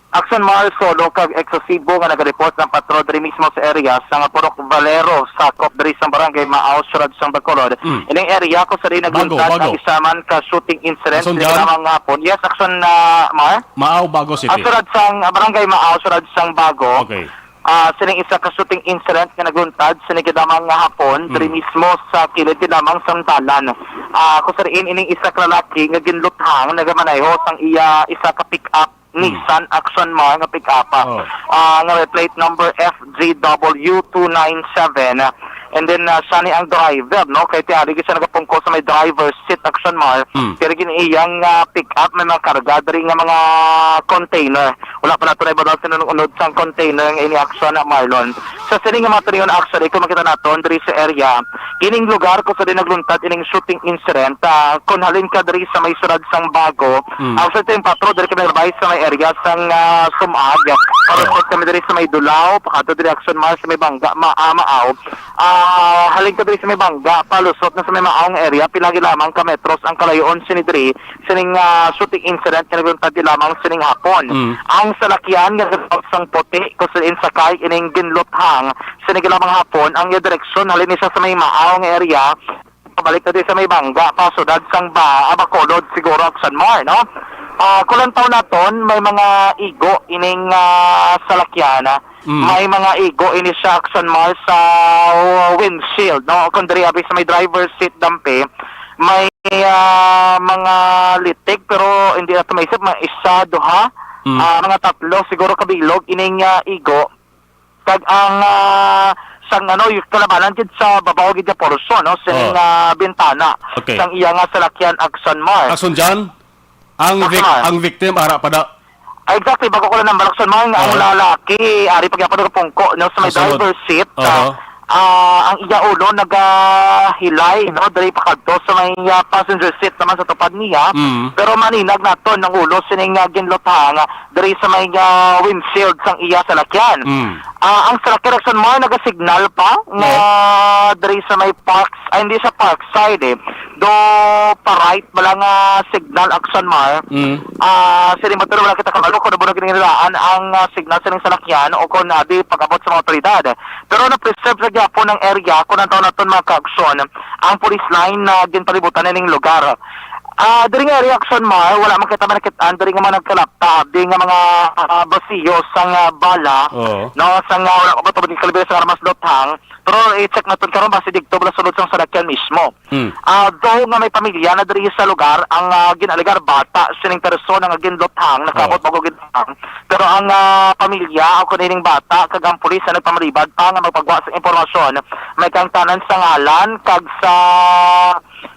Action Mars, solo kag eksplosibo nga nagareport ang patrol diri mismo sa area sa nga Purok Valero, sakop diri sa Barangay Maaw, Siyudad sang Bacolod. Mm. Ining area kung sa diin Bago, nagluntad Bago. ang isa man ka shooting incident Action diri John? lamang nga hapon. Yes, Action, ah, Mar? Maaw, Bago City. Ang siyudad sang, ah, Barangay Maaw, siyudad sang Bago. Okay. Ah, sining isa ka shooting incident nga nagluntad sining gid lamang nga hapon Mm. diri mismo sa kilid gid lamang sang dalan. Ah, kung sa diin ining isa ka lalaki nga ginluthang nagamaneho sang iya isa ka pick-up Hmm. Nissan Action Mar nga pick-up, ah, Oh. ah, nga may plate number F G W two nine seven. And then, ah, siya ni ang driver, no? Kay tiari gyud siya nagapungko sa may driver's seat, Action Mar. Hmm. Pero gini iyang, ah, pick-up may mga karga diri nga mga container. Wala pa nato naibadaw sa unod sang container nga ini, Action, ah, Marlon. Sa sini nga mga tulingon, Action, kung makita naton diri sa area, ining lugar kung sa diin nagluntad ining shooting incident, ah, kung halin ka diri sa may siyudad sang Bago, Mm. ang sa twenty-four, diri kami nagabay sa may area sang, ah, Sumag. Palusot Oh. kami diri sa may Dulao, pakadto diri Action Mar sa may Bangga, ma-, ah, Maaw. Ah, halin ka diri sa may Bangga, palusot na sa may Maaw nga area, pila gid lamang ka metros ang kalayoon sini diri, sining, ah, shooting incident nga nagluntad gid lamang sining hapon. Mm. Ang salakyan nga gabag sang puti, kung sa diin sakay ining ginluthang, sini gid lamang hapon ang iya direksyon, halin ni siya sa may Maaw nga area, pabalik na din sa may Bangga, pa siyudad sang Ba-, ah, Bacolod, siguro, Action Mar, no? Ah, kulantaw naton, may mga igo ining, ah, salakyan, ah. Mm. May mga igo ini siya, Action Mar, sa windshield, no? Kung diri abi sa may driver's seat, dampi, may, ah, mga litik, pero hindi nato maisip, may isa, duha, Mm. ah, mga tatlo, siguro kabilog, ining, ah, igo. Kag ang, ah, sang ano, yung kalabanan gid sa babaw gid nga portion, no, sining, Oh. ah, bintana Okay. sang iya nga salakyan, Action Mar. Action John, ang Action vic-, Mar. ang victim ara pa da. Ah, exactly, bago ko lang number, Action Mar, nga ang Oo. lalaki, ari pa gyapon nagapungko, no, sa may Kasulod. driver's seat, Oo. ah, ah, ang iya ulo nagahilay, no, diri pa kadto sa may, ah, passenger seat naman sa tupad niya. Mm. Pero maninag naton ang ulo sining, ah, ginluthang, ah, diri sa may, ah, windshield sang iya salakyan. Mm. Ah, ang salakyan, Action Mar, nagasignal pa nga Oo. diri sa may parks, ay, hindi sa park side eh. Do pa right bala nga signal, Action Mar. Mm. Ah, sini mo, pero wala kita kabalo kung ano ba ginilaan ang, ah, signal sining salakyan o kung, ah, di pag-abot sa mga otoridad. Pero na-preserve sa gyapon ang area kung ang taon naton, mga ka-aksyon, ang police line na ginpalibutan na ning lugar. Ah, diri nga area, Action Mar, wala man kita man nakit-an diri nga mga nagkalapta, di nga mga, ah, basiyo sang, ah, bala, Oo. no, sang, ah, wala pa ba ito, kalibre sa armas luthang. Pero i-check naton karon basi didto bala sulod sang salakyan mismo. Hmm. Ah, though nga may pamilya na diri sa lugar, ang, ah, gin-alegar bata sining persona nga ginluthang, nakaabot Oo. bago ginluthang. Pero ang, ah, pamilya o kung ining bata kag ang pulis na nagpamalibad pa nga magpagwa sa impormasyon, may kahangtanan sa ngalan kag sa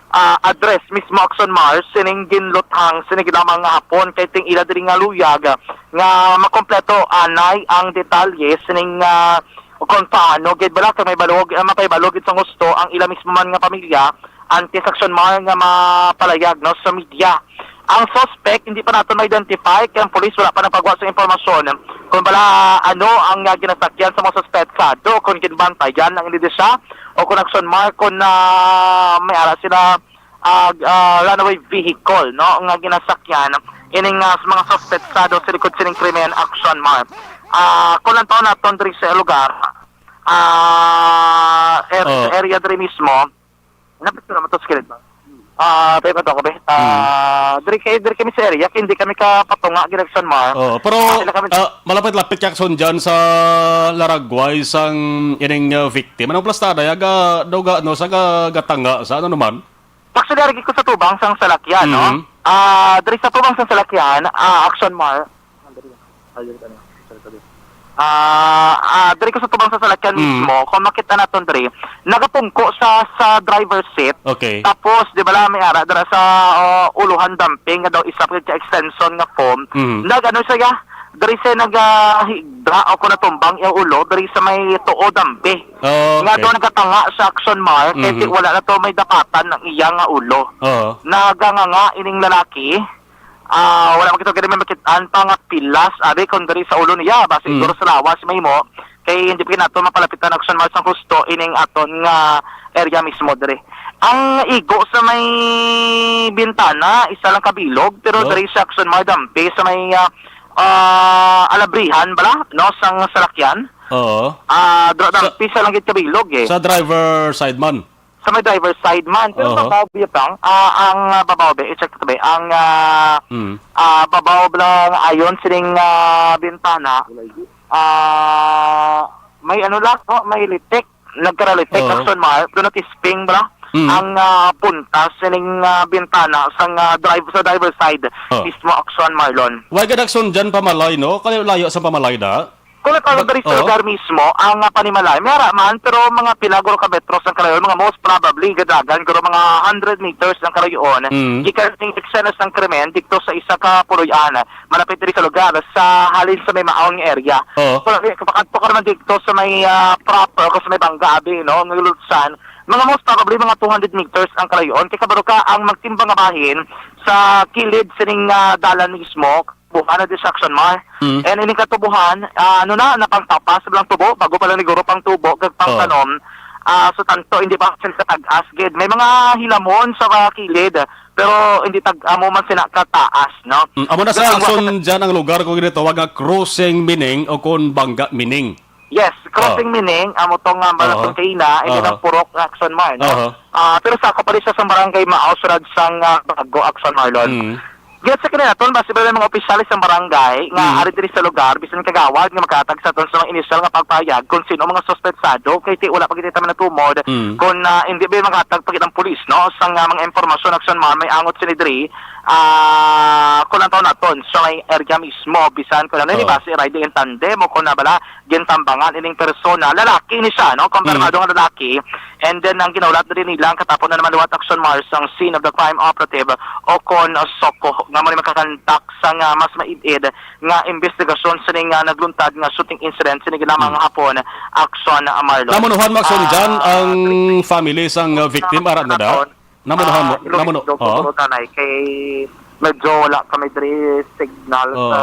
ah, address mismo, Action Mar, sining ginluthang, sining ginamang nga hapon, kay ting ila diri nga luyag, ah, nga makompleto anay ang detalye, sining, ah, kung paano, gid bala, kay may balog, ah, mapahibalo gid sang husto ang ila mismo man nga pamilya, antes, Action Mar, nga mapalayag, no, sa media. Ang suspect, hindi pa naton ma-identify, kay ang pulis wala pa nagpagwa sa impormasyon kung bala ano ang, ah, ginasakyan sa mga suspetsado, kung ginbantayan ang ebidensya, o kung Action Mar, kung na may ara sila, ah, ah, runaway vehicle, no, nga ginasakyan ining, ah, mga suspetsado sa likod sining krimen, Action Mar. Ah, kung ang taon naton diri sa lugar, ah, er-, Oh. sa area diri mismo, napit ko naman to sa kilid ba? Ah, tayo pa to, kape? Ah, Hmm. diri kay, diri kami sa area, hindi kami kapatunga, Action Mar. Oh, pero, Ah, sila kami ah, malapit-lapit ka, Action, dyan sa Laragway, sang ining, ah, victim. Anong plastada? Yaga, daw ga, no, sa ga-, gatanga, sa ano naman? Actually, ari ko sa tubang sang salakyan, no? Mhm. Ah, diri sa tubang sang salakyan, ah, Action Mar. Ah, diri, ah, diri ka na. Sorry, sorry. Ah, ah, diri ko sa tubang sa salakyan Mm. mismo, kung makita naton diri, nagatungko sa, sa driver seat. Okay. Tapos, di ba lang, may ara dira sa, oh, uluhan dumping nga daw isa pa ka extension nga foam. Mm. Nag-ano siya, diri siya nag, ah, higda o kung natumbang yung ulo, diri sa may tuo dampi. Oh, Nga okay. daw nagatanga sa Action Mar, kay Mhm. wala na to may dapatan ang iya nga ulo. Oo. Naganganga ining lalaki, ah, wala man kita gani may makitaan pa nga pilas, abi, kung diri sa ulo niya, basi Mm. siguro sa lawas may mo, kay hindi pa nato mapalapitan Action Mar sang husto ining aton nga area mismo diri. Ang igo sa may bintana, isa lang kabilog, pero Oo. diri sa Action Mar dampi sa may, ah, ah, alabrihan bala, no, sang salakyan. Oo. Ah, dra-, Sa dampi sa lang gid kabilog, eh. Sa driver side man. Sa may driver side man. Pero Oho. babaw biya pang, ah, ang, ah, babaw ba, i-check ko ba, ang, ah, Mm. ah, babaw lang ayon sining, ah, bintana, ah, may ano lang, no? May litik. Nagkaralitik, Oo. Action Mar, do not spring, bala? Mm. Ang, ah, punta sining, ah, bintana sa, ah, drive, sa driver side, Oh. mismo Action Marlon. Why gad Action dyan pamalay, no? Kalayo-layo sa pamalay da? Kung nagkaroon But, diri sa oh. lugar mismo, ang, ah, panimalay, may ara man, pero mga pila guro ka metros ang kalayo, mga most probably, gadagan, guro mga hundred meters ang kalayoon. Mm. Gikan ning eksena sang krimen, dito sa isa ka puloy-an, malapit diri sa lugar, sa halin sa may maon nga area. Oh. Kung lagi, kapag adto ka naman dito sa may, ah, proper, o sa may bangga, abi, no, ng Lutsan, mga most probably, mga two hundred meters ang kalayoon. Kaya kabalo ka, ang magtimbang nga bahin sa kilid sining, ah, dalan mismo, buhana distraction mar. Mm. And ining katubuhan, ah, ano na, napangtapas lang tubo, bago pa lang niguro pang tubo, kag pang Oh. tanom. Ah, so tanto, hindi pa sila katag-as, gid. May mga hilamon sa mga kilid, pero hindi tag-, amo man sila kataas, no? Mm, amo na sa Pero ang Action dyan ang lugar kung ginatawag nga crossing mining o kung bangga mining. Yes, crossing Oh. mining, amo tong, ah, Oo. Maratong Kaina, and then Oo. ang Purok nga Action Mar, no? Oo. Ah, pero sa ako pa rin siya sa barangay Maaw, sulod sang, ah, Bago, Action Marlon. Mm. Giya sa kanila, ton, base pa rin mga opisyales sa barangay nga Mm. ari diri sa lugar, bisan kagawad nga makahatag sa aton sa mga inisyal nga pagpahayag kung sino mga suspetsado, kay ti wala pa gid kami natumod Mm. kung, ah, hindi ba makahatag pa gid ang pulis, no? Sa nga mga impormasyon, Action Mar, may angot sini diri, ah, kung ang taon naton sa may area mismo, bisan kung ano, Oo. base riding in tandem o kung na bala, gintambangan ining persona. Lalaki ni siya, no? Kompirmado Mm. nga lalaki. And then, ang ginahulat na rin nila, ang katapon na naman liwat Action Mar sang scene of the crime operative o kon soko, nga mo ni makakandak sa nga mas maid-id nga investigasyon sining nga nagluntad nga shooting incident sining lamang Mm. nga hapon, Action Marlon. Namunuhan, Maxon, Ah, dyan ang family sang, uh, victim, ara na da? Namunuhan, Ah, Iloilo, namuno-, oo. Puro tanay kay medyo wala kami diri signal Oo. sa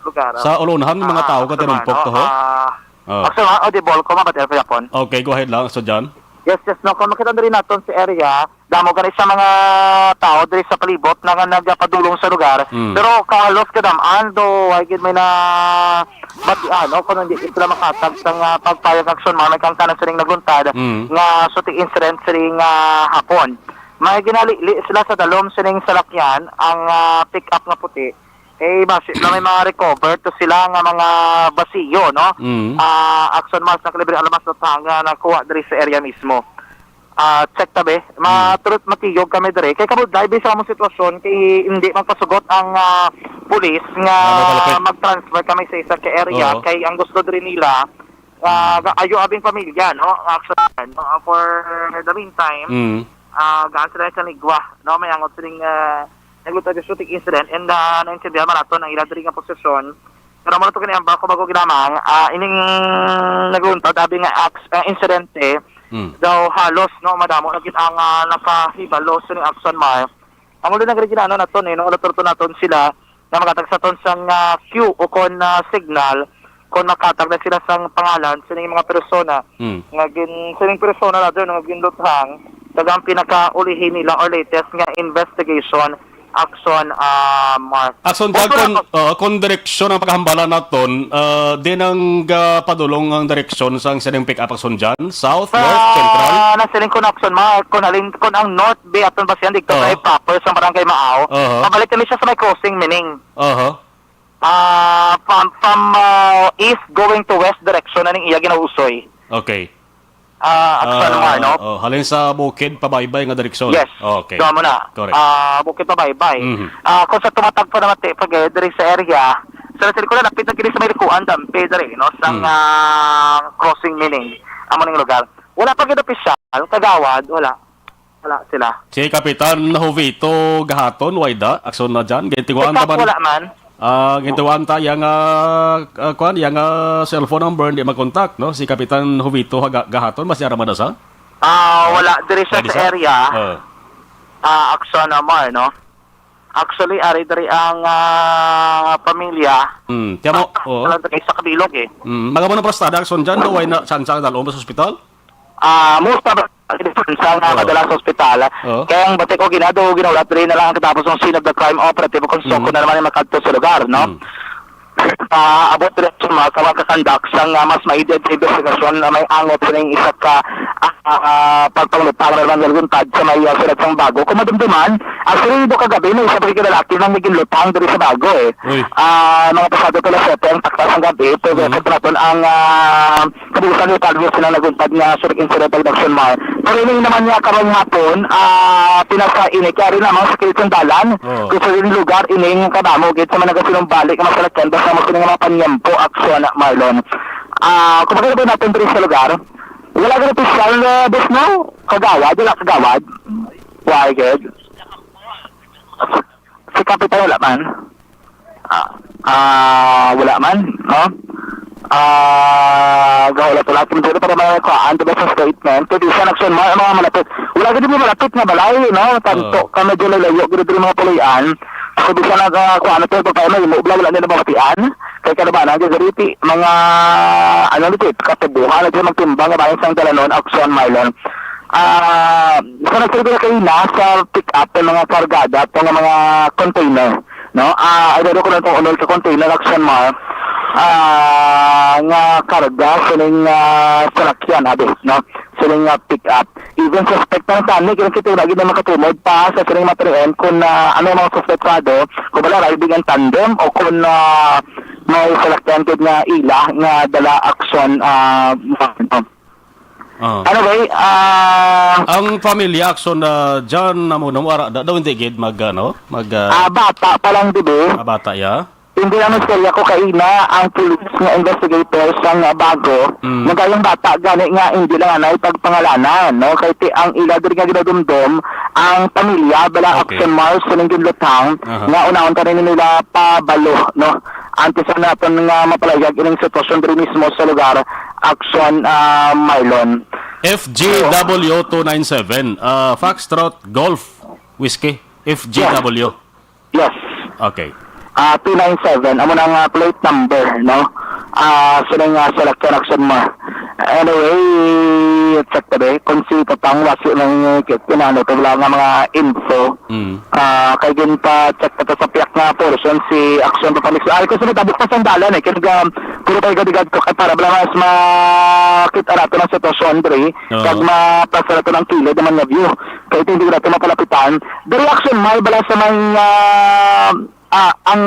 lugar. Sa ulunhan, mga Ah, tao ka sa tinumpok mga, to, ho? ah, Oo. Actually, ah, audible ko, mabatian ko yapon. Okay, go ahead lang, so John. Yes, yes, no. Kung makita diri naton sa area, damo gani sa mga tao diri sa palibot na nga nagapadulong sa lugar. Mm. Pero kahalos kadam-an do, ay gid may na batian, no? Kung hindi sila makatag sa nga pagpayag aksyon, mga may kangtanan sining nagluntad Mm. nga shooting incident sining, ah, hapon. May ginalili sila sa dalom sining salakyan, ang, ah, pick-up nga puti. Eh, basi na may mga recover to sila nga mga basiyo, no? Mm. Ah, action mask na kalibre, armas na tanga na kuha diri sa area mismo. Ah, check tabi. Ma-, Mm. truth matiyog kami diri. Kay kabudlay, bisa mo sitwasyon, kay hindi magpasugot ang, ah, pulis nga Ah, may palapit. mag-transfer kami sa isa ka area. Oo. Kay ang gusto diri nila, ah, Mm. ga-, ayo abing pamilya, no? Action, no? For the meantime, Mm. ah, gaan sila sa Ligwa, no? May angot siling, ah, nagluto sa shooting incident and, ah, naintindihan man nato ang ila diri nga posisyon. Pero mo na to kini ang bako bago ginamang, ah, ining nagluntad, abi nga aks-, ah, insidente, Mm. daw halos, no, madamo na gid ang, ah, nakahibalo sa ni action mar. Amo din ang ginano naton, eh, no? Alerto naton sila na makatag sa ton sang, ah, cue o kon, ah, signal, kon makatag na sila sang pangalan sa ning mga persona. Mm. Nga gin-, sa ning persona nato, no, nga ginluthang, kag ang pinakaulihi nila or latest nga investigation, action, ah, mar. Action, Kung John, wala kon, pa uh, kon direksyon ang paghambala naton, uh, din ang, uh, padulong ang direksyon sang sining pick-up action dyan? South, Sa, North, Central? Nasiling ko na action, mar. Kung halin, kung ang North Bay aton ba siya, dito Oo. sa proper sa Barangay Maaw, Oo. pabalik kami siya sa may crossing, meaning, Aha. ah, from, from, ah, east going to west direction na ning iya ginausoy. Okay. Ah, actual Ah, nga, no? Oh, halin sa bukid, pabaybay nga direksyon. Yes. Okay. Doon mo na. Correct. Ah, bukid pabaybay. Mhm. Ah, kung sa tumatag pa naman, te, pag, eh, diri sa area, Sa Circular, lapit na kini sa may likuan, Tampi, diri, no? Sa Hmm. nga crossing, meaning, amo ning lugar. Wala pa gid opisyal, kagawad, wala. Wala sila. Si Kapitan Jovito Gahaton, way da, akson na dyan. Gintiwaan Pick ta up, man. Wala man. Ah, gintiwaan ta, yang, ah, ah, kuwan, yang, ah, cellphone number, hindi mag-contact, no? Si Kapitan Jovito Haga-, Gahaton, mas yara man sa? Ah, wala. Diri siya Ay, di sa sa? area. Ah. Ah, akson na, Mar, no? Actually, ari diri ang, ah, pamilya. Hmm, tiyan mo, Ah, oo. Lang diri sa kabilog, eh. Hmm, mga mo na prostada, akson dyan, do, way na, saan sa dalom sa ospital? Ah, most probably, sa nga Ah. madala sa ospital. Ah. Kaya ang bati ko, ginado, ginulat diri na lang ang katapos ng scene of the crime operative kung soko Mm. na naman yung makadto sa lugar, no? Mm. Ah, abot diri sa mga kawag kakandak sa nga mas maidid sa investigasyon na may angot sa ning isa ka, ah, ah, pagpanglutang na naman naluntad sa may, ah, siyudad sang Bago. Kung madumduman, actually, do kagabi, may isa pa ka lalaki nang naging lutang diri sa Bago, eh. Uy. Ah, mga pasado to alas siyete ang taktas ng gabi, pero Mm. sa naton ang, ah, kabuusan ni Palmi sila naguntad nga surik incident ang Action Mar. Pero ini naman nga karong hapon, ah, pinasa ini kaya rin naman sa kilid sang dalan. Oo. Gusto din lugar ining kadamo gid sa mga nagasinumbalik nga masalakyan basta mo sila nga mga panyempo aksyon, Marlon. Ah, kung makita po natin diri sa lugar, wala ka opisyal na bus, no? Kagawad, wala kagawad. Why, gid? Si Kapitan wala man. Ah, ah, wala man, no? Ah, gawala-wala kami dito para may kuhaan, diba, sa statement. Kaya di siya nagsunod, mga malapit. Wala gid mo malapit nga balay, no? Tanto Oo. ka medyo lalayo, gid diri mga puloy-an. So, di siya nag, ah, kuhaan, pero pag may mo, wala, wala nila mabatian. Kaya ka naman, ang gagariti, mga, ano, dito, katubuhan, na siya magtimbang, nga bayan sang dalanon, aksyon, Marlon. Ah, sa nagsulod na kayo na, sa pick-up, yung mga kargada, at mga, mga container. No? Ah, ay, daro ko lang itong unol sa container, Action Mar, ah, nga karga, sining, ah, salakyan, abi, no? Sining, ah, pick up. Even suspect na tani, kaya kita lagi na makatumod pa sa sining materian kung, ah, ano mga suspetado, kung wala riding in tandem o kung, ah, may salakyan gid nga ila nga dala action, ah, no? Oh. Anyway, ah, Ang pamilya, Akson, ah, dyan, amo, nung ara, da-, daw hindi gid mag, ano, mag, ah, Ah, bata pa lang, dibi? Ah, bata, ya? Hindi lang istorya ko kaina ang police nga investigators sang, ah, Bago, Mm. nagayong bata gani nga hindi lang anay pagpangalanan, no? Kay ti-, ang ila diri nga ginadumdom, ang pamilya, bala, Okay. Action Mars, sining ginlutang, Aha. nga unahon pa rin nila pabalo, no? Antes na naton nga mapalayag ining sitwasyon diri mismo sa lugar, Action, ah, Marlon. F G W two nine seven, ah, Foxtrot Golf Whiskey, F G W. Yes. Okay. Ah, two nine seven, amo na nga plate number, no? Ah, sila nga sa Action Action mo. Anyway, check ta be. Kung si Tatang Wasi lang, eh, kinano, to wala nga mga info. Mm. Ah, kay ginpa-check pa to sa piyak nga portion si Action Papanis. Ay, ko sa tabok pa sandalan eh. Kaya, um, puro pa igad-igad ko kay para bala mas makita nato ang sitwasyon, Dre. Oo. Kag mapasara to ng kilid naman nga view. Kay hindi nato mapalapitan. The reaction, may bala sa may, ah, ah, ang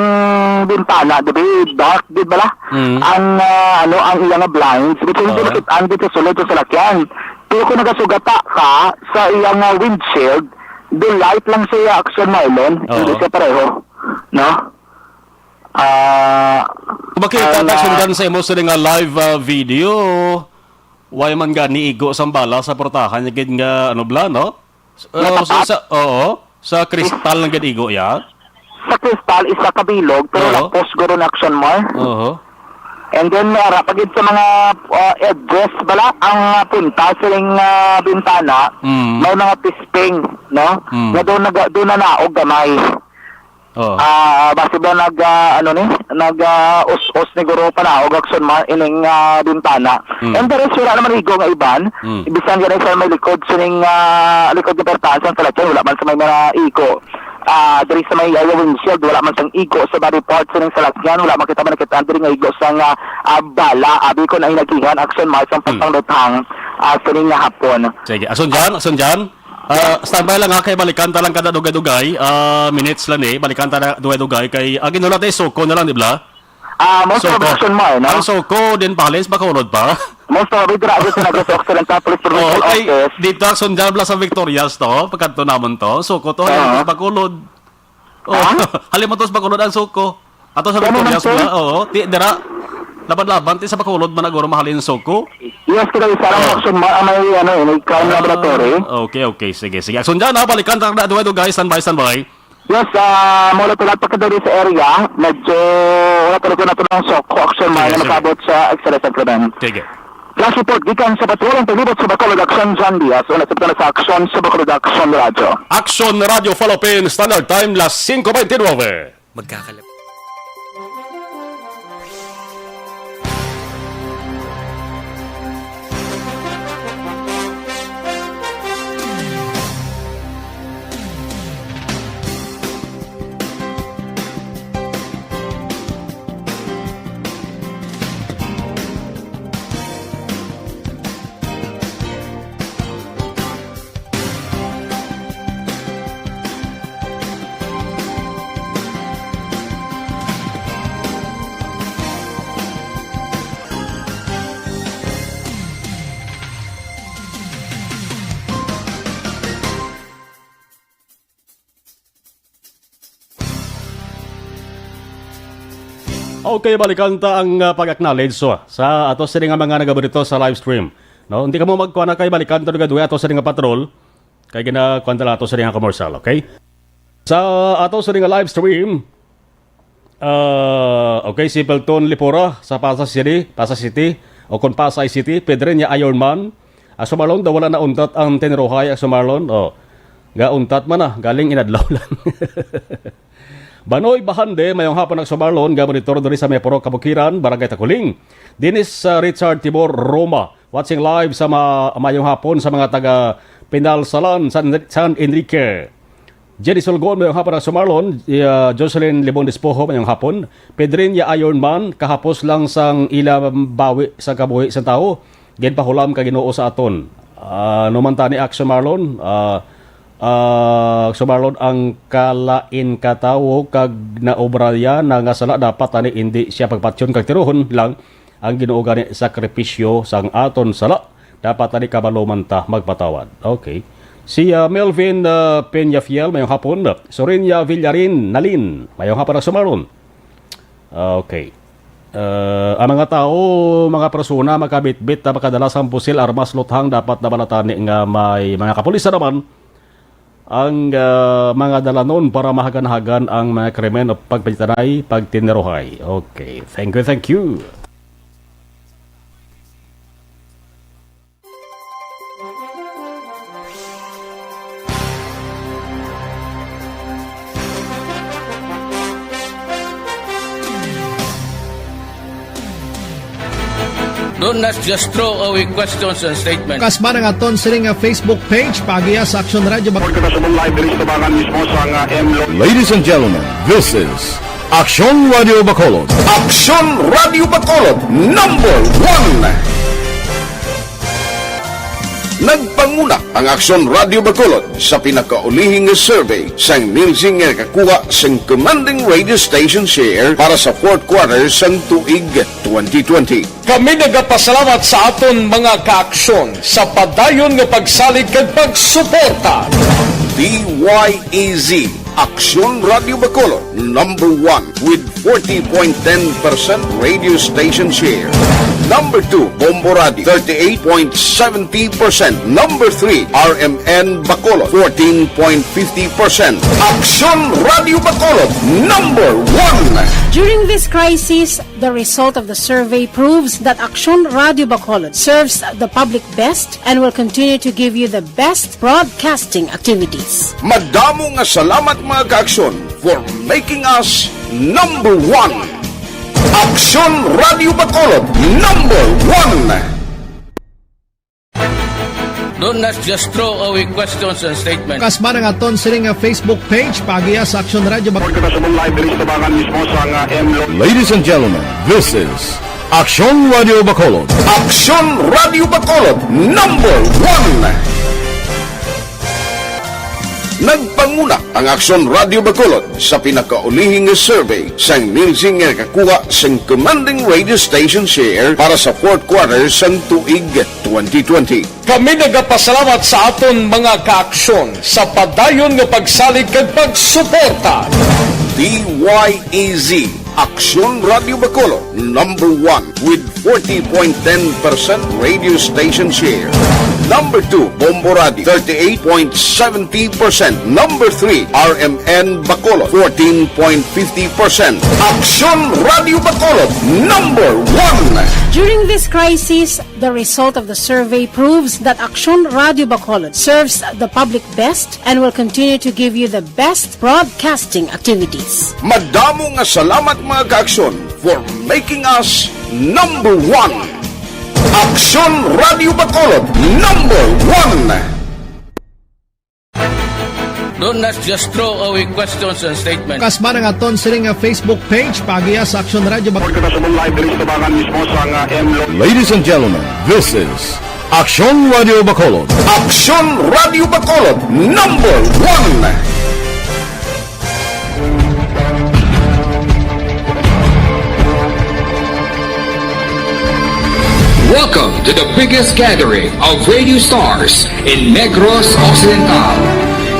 bintana, di ba? Dark, di bala? Mm. Ang, ah, ano, ang iyang blinds. Dito hindi Oo. makita ang dito sulod sa salakyan. Pero kung nagasugata ka sa iyang, ah, windshield, the light lang sa iya action, Marlon. Oo. Hindi siya pareho. No? Ah, Kung makita ang, ta ah, sundan sa imo sila nga live, ah, video, way man gani igo sang bala sa portahan, yung gid nga, ano bala, no? Uh, so, Natapat? sa, oo, sa kristal ng gid igo, ya? Sa kristal, isa ka bilog, pero Oo. lapos guro na action mo. Oo. And then, may ara pa gid sa mga, ah, edges, bala, ang, ah, punta siling, ah, bintana, Mm. may mga tisping, no? Mm. Nga doon, nag-, doon na naog gamay. Oo. Ah, basi ba nag, ah, ano ni? Nag, ah, us-us ni guro panaog action ma-, ining, ah, bintana. Mm. And there is, wala naman igo nga iban. Mm. Bisan gani sa may likod sining, ah, likod nga portahan sang salakyan, wala man sa may mga igo. Ah, diri sa may, ah, windshield, wala man sang igo sa body part sining salakyan, wala man kita man nakita diri nga igo sang, ah, ah, bala. Abi ko na inagihan, action ma-, sang Mm. pagpanglutang, ah, sining nga hapon. Sige, ason dyan, ason dyan. Ah, standby lang ha, kay balikan ta lang kada dugay-dugay. Ah, minutes lang eh. Balikan ta na dugay-dugay kay, ah, ginulat eh, Soko na lang, di ba? Ah, most of Soko. Action mo, eh, no? Ang Soko din pala, is Bacolod pa. Most of it, grabe sa Negros Occidental Police Provincial Oo, kay Office. Dito, Action dyan, bala sa Victorias to, pagkadto namon to. Soko to, Oo. Halimot Bacolod. Oh, Ha? Halimot to sa Bacolod, ang Soko. Ato sa Kamo man, Victorias sir? Mula, oo. Ti, dira, laban-laban, ti sa Bacolod man naguro mahalin suko. Yes, kita isa lang Oo. action ma-, may, ano, eh, may crime Ah, laboratory. okay, okay. Sige, sige. Action dyan, ha? Balikan ta na duwa, guys. Standby, standby. Yes, ah, mula pala pa kadali sa area. Medyo wala talaga na ito ng suko. Action Sige, man, sige. nakabot sa X-ray Sacrament. Sige. Last report, gikan sa Patrol, ang paglibot sa Bacolod Action, John Diaz. Una sa sa Action sa Bacolod Action Radyo. Action Radio Philippines Standard Time, las singko bente nuebe. Magkakalap. Okay, balikan ta ang, ah, pag-acknowledge, so, sa ato sini nga mga nagabudito sa live stream. No, hindi ka mo magkuha na kay balikan ta nga duwa ato sini nga patrol. Kay ginakuha ta lang ato sini nga commercial, okay? Sa ato sini nga live stream, ah, okay, si Pelton Lipura sa Pasay City, Pasay City, o kung Pasay City, Pedreña Ironman, Aso Marlon, daw wala na untat ang Tenirohay, Aso Marlon. Oh, ga untat man na, galing inadlaw lang. Banoy Bahande, mayong hapon, Aso Marlon, ga monitor diri sa may Purok Kabukiran, Barangay Takuling. Dinis, ah, Richard Tibor Roma, watching live sa ma-, mayong hapon sa mga taga Pinalsalan, San, San Enrique. Jenny Sulgon, mayong hapon, Aso Marlon. Uh, Jocelyn Libon Despojo, mayong hapon. Pedrin ya Iron Man, kahapos lang sang ila bawi sa kabuhi sa tawo, ginpahulam ka Ginoo sa aton. Ah, no man tani, Action Marlon? Ah, ah, Action Marlon, ang kalain ka tawo kag naobra niya na nga sala, dapat tani hindi siya pagpatyon kag tiruhon lang ang Ginoo gani sakripisyo sang aton sala. Dapat tani kabalo man ta magpatawad. Okay. Si, ah, Melvin, ah, Peñafiel, mayong hapon. Sorinia Villarin, Nalin, mayong hapon, Action Marlon. Okay. Ah, ang mga tao, mga persona, makabitbit na makadala sang pusil, armas, luthang, dapat na bala tani nga may mga kapulisan naman ang, ah, mga dalanon para mahagan-hagan ang mga krimen o pagpalitanay, pagtiniruhay. Okay. Thank you, thank you. Don't, let's just throw away questions and statements. Kasba na nga ton sini nga Facebook page, paagiha sa Action Radio Bac- Report kita sa live diri sa tabangan mismo sa nga M Lo- Ladies and gentlemen, this is Action Radio Bacolod. Action Radio Bacolod, number one. Nagpanguna ang Aksyon Radio Bacolod sa pinakaulihi nga survey sang Nielsen nga nakakuha sang commanding radio station share para sa fourth quarter sang tuig twenty twenty. Kami nagapasalamat sa aton mga kaaksyon sa padayon nga pagsalig kag pagsuporta. D Y E Z, Aksyon Radio Bacolod, number one with forty point ten percent radio station share. Number two, Bombo Radio, thirty-eight point seventy percent. Number three, R M N Bacolod, fourteen point fifty percent. Aksyon Radio Bacolod, number one. During this crisis, the result of the survey proves that Aksyon Radio Bacolod serves the public best and will continue to give you the best broadcasting activities. Madamo nga salamat, mga kaaksyon, for making us number one. Aksyon Radio Bacolod, number one. Don't, let's just throw away questions and statements. Kasba na nga ton sini nga Facebook page, paagiha sa Aksyon Radio Bac- Report kita sa live diri sa tabangan mismo sa nga M Lo- Ladies and gentlemen, this is Aksyon Radio Bacolod. Aksyon Radio Bacolod, number one. Nagpanguna ang Aksyon Radio Bacolod sa pinakaulihi nga survey sang Nielsen nga nakakuha sang commanding radio station share para sa fourth quarter sang tuig twenty twenty. Kami nagapasalamat sa aton mga kaaksyon sa padayon nga pagsalig kag pagsuporta. D Y E Z, Aksyon Radio Bacolod, number one with forty point ten percent radio station share. Number two, Bombo Radio, thirty-eight point seventy percent. Number three, R M N Bacolod, fourteen point fifty percent. Aksyon Radio Bacolod, number one. During this crisis, the result of the survey proves that Aksyon Radio Bacolod serves the public best and will continue to give you the best broadcasting activities. Madamo nga salamat, mga ka-Aksyon, for making us number one. Aksyon Radio Bacolod, number one. Do not just throw away questions and statements. Kasma ang aton sini nga Facebook page, paagiha sa Aksyon Radio Bak- Report ko na sa mong live diri sa tubangan mismo sa nga M Lo- Ladies and gentlemen, this is Aksyon Radio Bacolod. Aksyon Radio Bacolod, number one. Welcome to the biggest gathering of radio stars in Negros Occidental.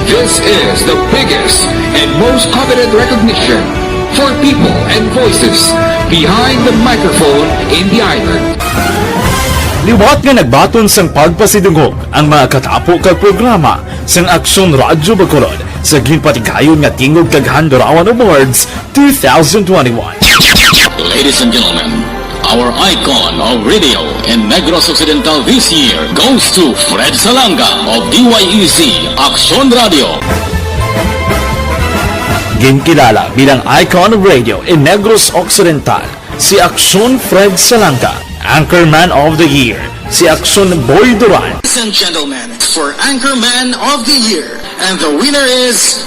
This is the biggest and most coveted recognition for people and voices behind the microphone in the island. Liwat nga nagbaton sang pagpasidungog ang mga katapo kag programa sang Aksyon Radyo Bacolod sa ginpatigayon nga Tingog kag Handurawan Awards two thousand twenty-one. Ladies and gentlemen, our icon of radio in Negros Occidental this year goes to Fred Salanga of D Y E Z Aksyon Radio. Ginkilala bilang icon of radio in Negros Occidental si Aksyon Fred Salanga, Anchorman of the Year, si Aksyon Boy Duran. Ladies and gentlemen, for Anchorman of the Year, and the winner is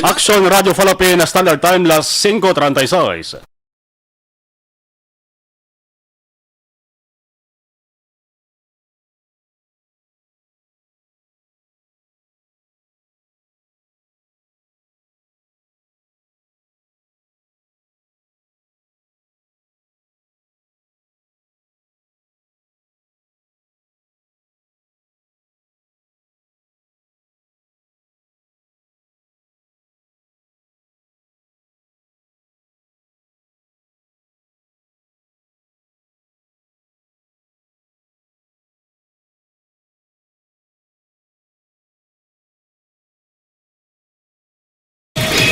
Aksyon Radio Philippines Standard Time, las singko treinta y seis.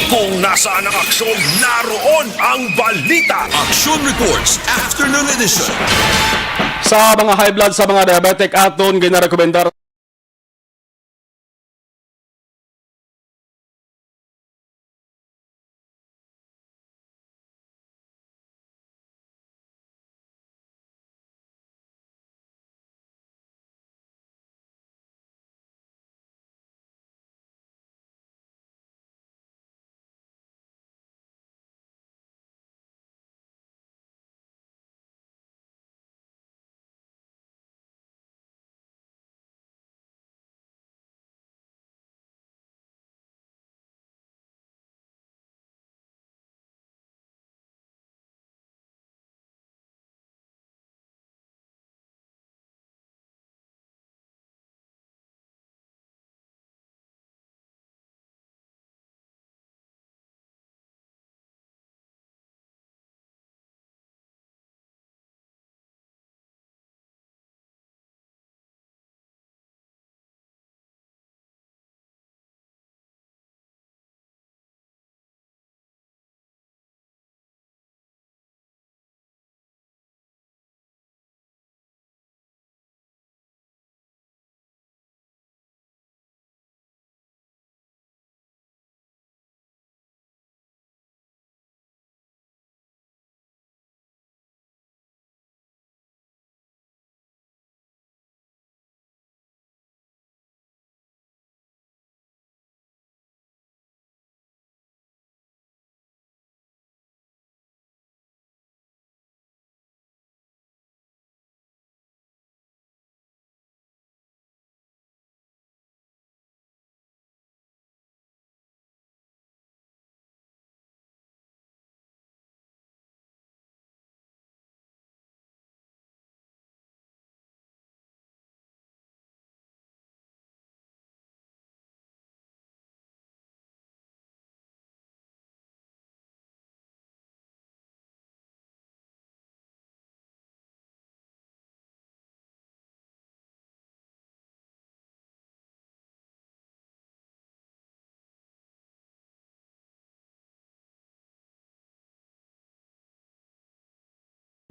Kung nasaan ang aksyon, naroon ang balita. Action Reports, Afternoon Edition. Sa mga high blood, sa mga diabetic, aton ginarekomendar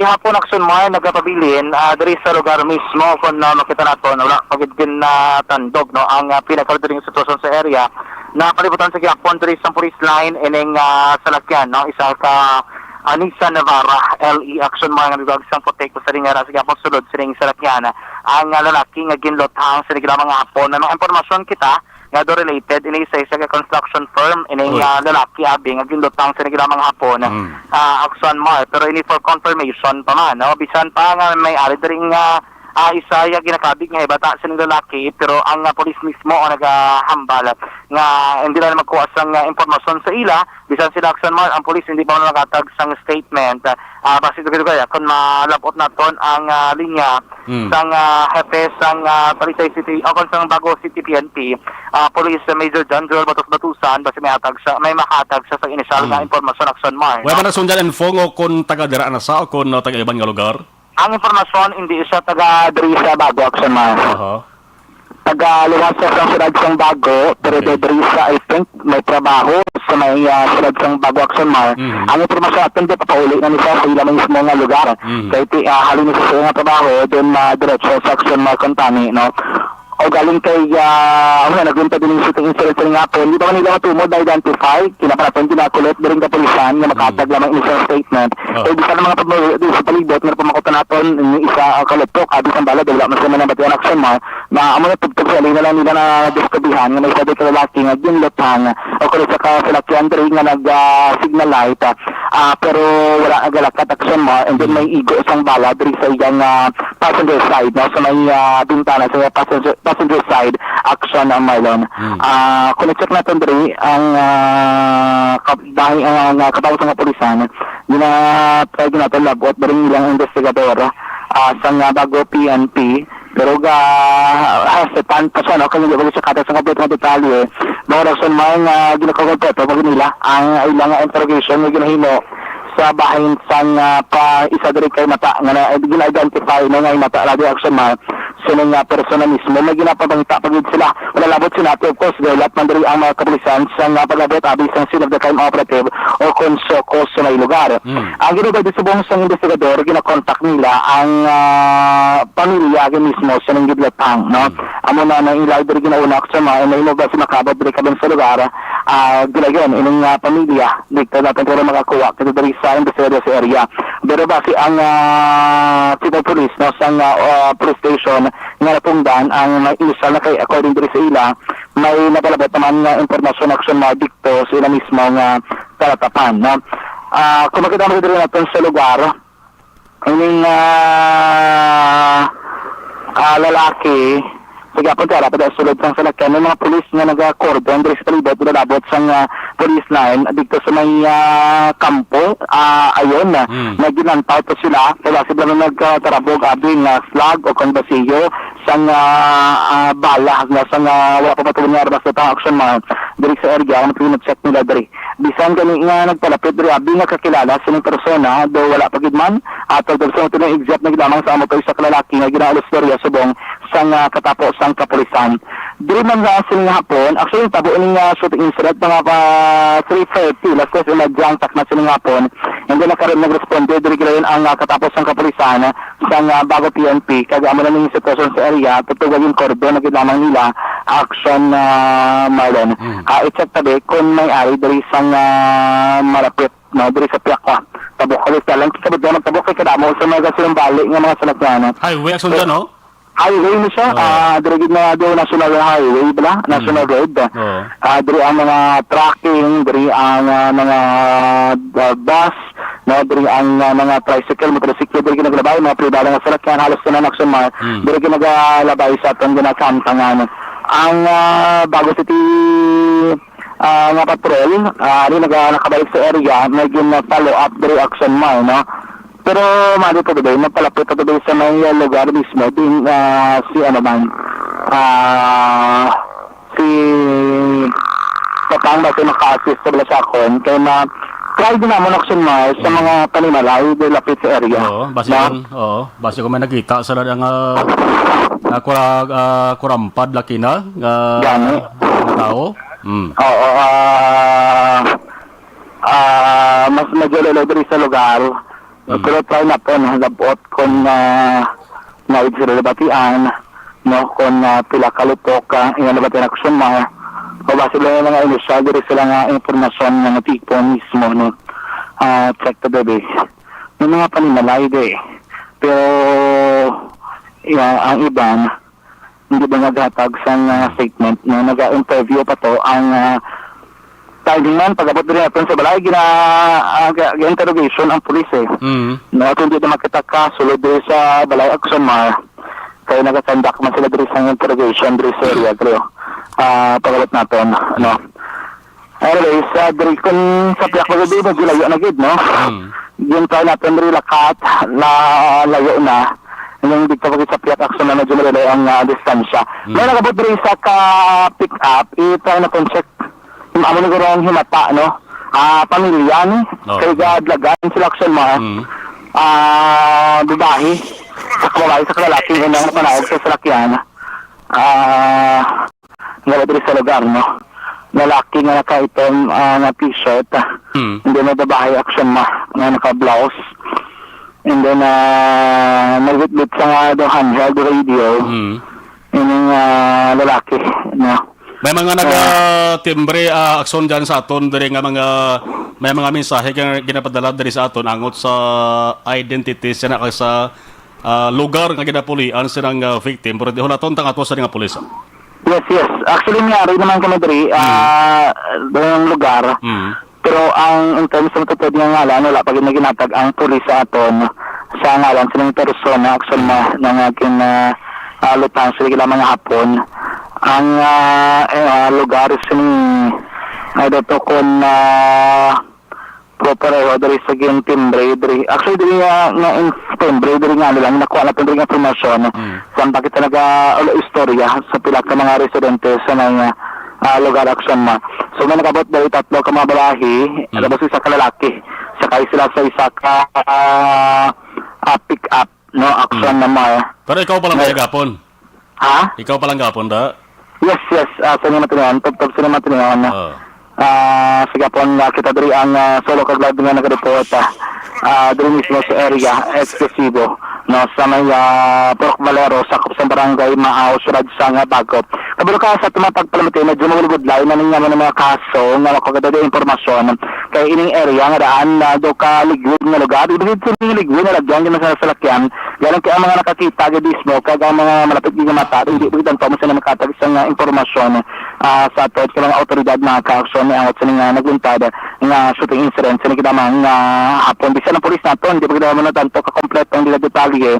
Hapon, Action Mar, nagapabilin, ah, diri sa lugar mismo, kung, ah, makita naton, wala pa gid ginatandog, no, ang, ah, pinagkalidad ning sitwasyon sa area. Napalibutan sa gihapon diri sa police line ining, ah, salakyan, no, isa ka, ah, Nissan Navara L E, Action Mar, nga nagdagdag sang puti, sa linya sa gihapon sulod sining salakyan. Ang, ah, lalaki nga ginluthang sa naglamang nga hapon. May mga impormasyon kita nga do related ini sa isa ka construction firm, ini Oy. nga lalaki abi nga ginluthang sa naglamang hapon, Mm. ah, Action Mar, pero ini for confirmation pa man, no? Bisan pa nga may ari diri nga, ah, isa ya ginakabig nga hibata sa lalaki, pero ang, ah, police mismo ang nagahambal nga hindi na magkuha sang, ah, impormasyon sa ila. Bisan sila, Action Mar, ang police hindi pa man nakatag sang statement. Ah, basi dugay-dugay, ah, kung malabot naton ang, ah, linya Mm. sang, ah, hepe sang, ah, Talisay City, o kung sang Bago City P N P, ah, Police Major John Joel Batos Batusan, basi may hatag siya, may mahatag siya sa inisyal nga Mm. impormasyon, Action Mar, Wala no? man nasundan info nga kung taga dira na sa o kung, uh, taga iban nga lugar? Ang impormasyon, hindi siya taga diri sa Bago, Action Mar. Aha. Taga luwas sa sang siyudad sang Bago, pero Okay. diri sa, I think, may trabaho sa may, ah, siyudad sang Bago, Action Mar. Mhm. Ang impormasyon naton, di papauli na ni siya sa ila mismo nga lugar. Mhm. Kay ti-, ah, halin ni siya sa iyang trabaho, then, ah, diretso sa Action Mar kuntani, no? O galing kay, ah, ano na, nagpunta din yung shooting incident sa nga po, hindi pa man nila matumod na-identify, kinapanapan ginakulit diri ang kapulisan nga makatag Mhm. lamang initial statement. Oh. Kay bisan ang mga pamilya diri sa palibot nga pamakot naton, ni isa, ah, kalupok, abi sang bala, wala man sila man nabatian, Action Mar, na amo na tubtob sa alina lang nila na diskubihan nga may isa ka lalaki nga ginluthang o kung sa kasalakyan diri nga nag, ah, signal light, ah, ah, pero wala nagalakat, Action Mar, and then Mm. may igo sang bala diri sa iyang, ah, passenger side, no, sa may, ah, bintana sa iyang passenger, passenger side, Action, ah, Marlon. Mm. Ah, kung i-check naton diri ang, ah, kab-, bahin, ang, ah, kabaw sa mga pulisan, gina-try naton labot diri ilang investigador, ah, sa nga Bago P N P, pero ga hesitant pa siya, no? Kaya hindi ko siya katag sa kompleto nga detalye. Mga rason man nga ginakaw kompleto pag nila ang ilang interrogation nga ginahimo sa bahin sang, ah, pa isa diri kay mata nga na, gina-identify, no, nga mata, radio, Action Mar, sino nga persona mismo. May ginapabangita pa gid sila. Wala labot sinati, of course, gahulat man diri ang mga kapulisan sa nga pag-abot abi sang scene of the crime operative o kon SOCO sa may lugar. Mm. Ang ginubay subong sang investigador, ginakontak nila ang, ah, pamilya gid mismo sa nang gidlatang, no? Mm. Amo na nang ila diri ginauna sa mga nahimo ba si makabot diri kabang sa lugar, ah, gilayon ining, ah, pamilya, dito natin pero makakuha kita diri sa investigador sa area. Pero base ang, ah, chief of police, no, sa nga, ah, police station nga napungdan ang may initial na kay according diri sa ila, may napalabot naman nga impormasyon, Action Mar, dikto sa ila mismo nga kalatapan, no? Ah, kung makita mo diri natin sa lugar, ining, ah, ah, lalaki, sige, apon tara, pada sulod sang salakyan, may mga pulis nga naga-cordon diri sa palibot, nilabot sang, ah, police line, dito sa may, ah, kampo, ah, ayon, Hmm. nagginantaw to sila, kaya sila na nagkatarabog, abi nga slag o kon basiyo, sang, ah, ah, bala, nga sang, ah, wala pa patuloy nga armas na tang Action Mar, diri sa area, ang pinag-check nila diri. Bisan gani nga nagpalapit diri abi nga kakilala sining persona, do wala pa gid man, atol sa mga exact na gid lamang sa amo to isa ka lalaki nga ginaulos diri subong sang, ah, katapo sang kapulisan. Diri man nga sining hapon, actually, tabo ini nga shooting incident mga pa three thirty, alas tres y media ang takna sining hapon. And then, nakaroon nagresponde diri gilayon ang, ah, katapo sang kapulisan, sang, ah, Bago P N P, kag amo na ning sitwasyon sa area, tutugan yung cordon na gid lamang nila, Action, ah, Marlon. Mm. Ah, i-check tabi kung may ari diri sang, ah, malapit, no, diri sa Piakwa. Tabok, alis na lang, kikabot na magtabok kay kadamo sa mga gasinumbali nga mga salakyan. Highway, Action dyan, no? Highway ni siya, Oo. ah, diri gid na do National Highway bala, National Mm. Road. Oo. Ah, diri ang mga trucking, diri ang, ah, mga, ah, bus, no, diri ang, ah, mga tricycle, motorsiklo, diri ginagalabay, mga pribado nga salakyan, halos tanan, Action Mar, Mm. diri ginagalabay sa atong ginasamtangan. Ang, ah, Bago City, ah, nga patrol, ah, ari naga-, nakabalik sa area, may gina-follow up diri, Action Mar, no? Pero mali pa gid, nagpalapit pa gid sa may lugar mismo, din, ah, si ano man, ah, si Tatang ba si maka-assist sa bala sa akon, kay ma-try din namon, Action Mar, sa Mm. mga panimalay, di lapit sa area. Oo, basi No? kung, oo, basi kung may nakita sa ladang, ah, ah, kura-, ah, kurampad, laki na, ah, Gani. nga tao. Mm. Oo, ah, ah, mas medyo lalo diri sa lugar. Mm. Pero try naton, labot kung, ah, naid sila nabatian, no, kung, ah, pila ka lupok, ah, iyang nabatian aksyon, mga, o base lang yung mga initial, diri sila nga impormasyon nga natipon mismo, no, ah, check to the base. May mga panimalay di. Pero, iya, ang iban, hindi ba naghatag sang, ah, statement, no, naga-interview pa to ang, ah, timing man, pag-abot diri naton sa balay, gina-, ah, ga-, ga-interrogation ang pulis, eh. Mm. No, at hindi naman kita kasulod diri sa balay, Axon Mar. Kaya nagakandak man sila diri sa interrogation diri sa area, pero, ah, pag-abot naton, no. Anyways, ah, diri kung sa piyak na gabi, medyo layo na gid, no? Mm. Yung try natin diri lakat, na layo na. Yung dito kasi sa piyak, Axon, na medyo malayo ang, ah, distansya. Mm. May nagabot diri sa ka pick up, i-try natin check. Amo ni guro ang himata, no? Ah, pamilya ni. Oo. Kay gadlagan sila, Axon, mga, Mm. ah, babae. Sa babae, sa kalalaking unang panaog sa salakyan. Ah, nga diri sa lugar, no? Lalaki nga nakaitom, ah, nga t-shirt, ah. Mm. And then may babae, Axon, ma, nga naka-blouse. And then, ah, may bitbit sa nga daw handheld radio. Mm. Ining, ah, lalaki, no? May mga Ah. nagatimbre, ah, Axon, dyan sa aton, diri nga mga, may mga mensahe nga ginapadala diri sa aton angot sa identity sa, sa, ah, lugar nga ginapulian silang, ah, victim. Pero di hulaton tang ato sa nga pulis, ah. Yes, yes. Actually, nangyari naman kami diri, Mm. ah, dong lugar. Mm. Pero ang, in terms of tupad nga ngalan, wala pa gid naginatag ang pulis sa aton sa ngalan sa mga persona, Axon, na, na nga gin, ah, ah, lutang sa ilang mga Hapon. Ang, ah, eh, ah, lugar sini, ah, dato kon, ah, proper, eh, diri sa gintimbre, diri. Actually, diri nga, nga in timbre, diri nga, ano lang, nakuha naton diri nga impormasyon. Mm. Sampa kita naga-, ulo istorya sa pila ka mga residente sa mga, ah, lugar, Axon, ma. So, may nakabot diri tatlo ka mga babae, Mm. tapos isa ka lalaki. Sakay sila sa isa ka, ah, ah, pick up, no, Axon, Mm. na, ma. Pero ikaw pala May may gapon? Ha? Ikaw palang gapon, da? Yes, yes. Ah, sa mga tinuan, tubtob sa mga tinuan. Oh. Ah, sa gapon nga kita diri ang, ah, solo kag live nga nagareport, ah. Ah, diri mismo sa area, eksplosibo, no, sa may, ah, Purok Valero, sakop sa barangay Maaw, siyudad sang Bago. Kabalo ka sa tumang pagpalamati, medyo mabulbudlay na ning mga, mga kaso nga makagada di impormasyon. Kay ining area nga daan na do ka ligwid nga lugar, ibig sabihin ligwid nga lagyan gyud sa salakyan, Galang kay ang mga nakakita gid mismo, kag ang mga malapit gid nga mata, hindi po kitang tamo sila makatag sa nga impormasyon, ah, sa ato sa mga awtoridad, mga ka-Axon, may angot sa mga nagluntad nga shooting incident sa nagkita mga hapon. Bisan ang pulis naton, di ba kita mo na tanto kakompleto ang mga detalye?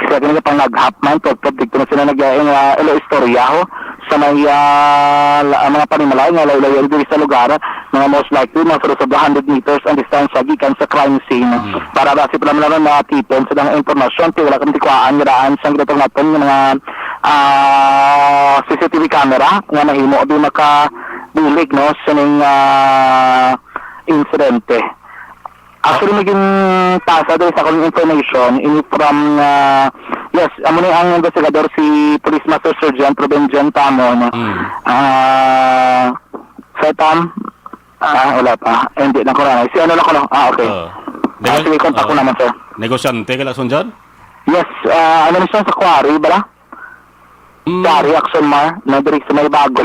Kasi kini pang naghap man, to, to, dito na sila nag-, ah, ilo istorya, ho, sa may, ah, la-, mga panimalay nga layo-layo diri sa lugar, mga most likely, mga sura sa hundred meters ang distansya gikan sa crime scene. Mm. Para basi pa naman naman natipon sa mga impormasyon, kay wala kami tikuhaan nga daan sang ginatawag naton nga mga, ah, C C T V camera nga mahimo abi makabulig, no, sining, ah, insidente. Actually, may ginpasa diri sa akong information, ini from, ah, yes, amo ni ang investigador, si Police Master Sergeant Ruben John Tamon. Mm. Ah, Sir Tam? Ah, wala pa. Eh, hindi lang ko na. Si ano lang ko lang. Ah, okay. Oo. Ah, Nego-, sige, contact ko oo. naman, sir. Negosyante ka, Axon, dyan? Yes, ah, ano ni siya sa quarry, bala? Mm. Quarry, Axon, Mar, na diri sa may Bago.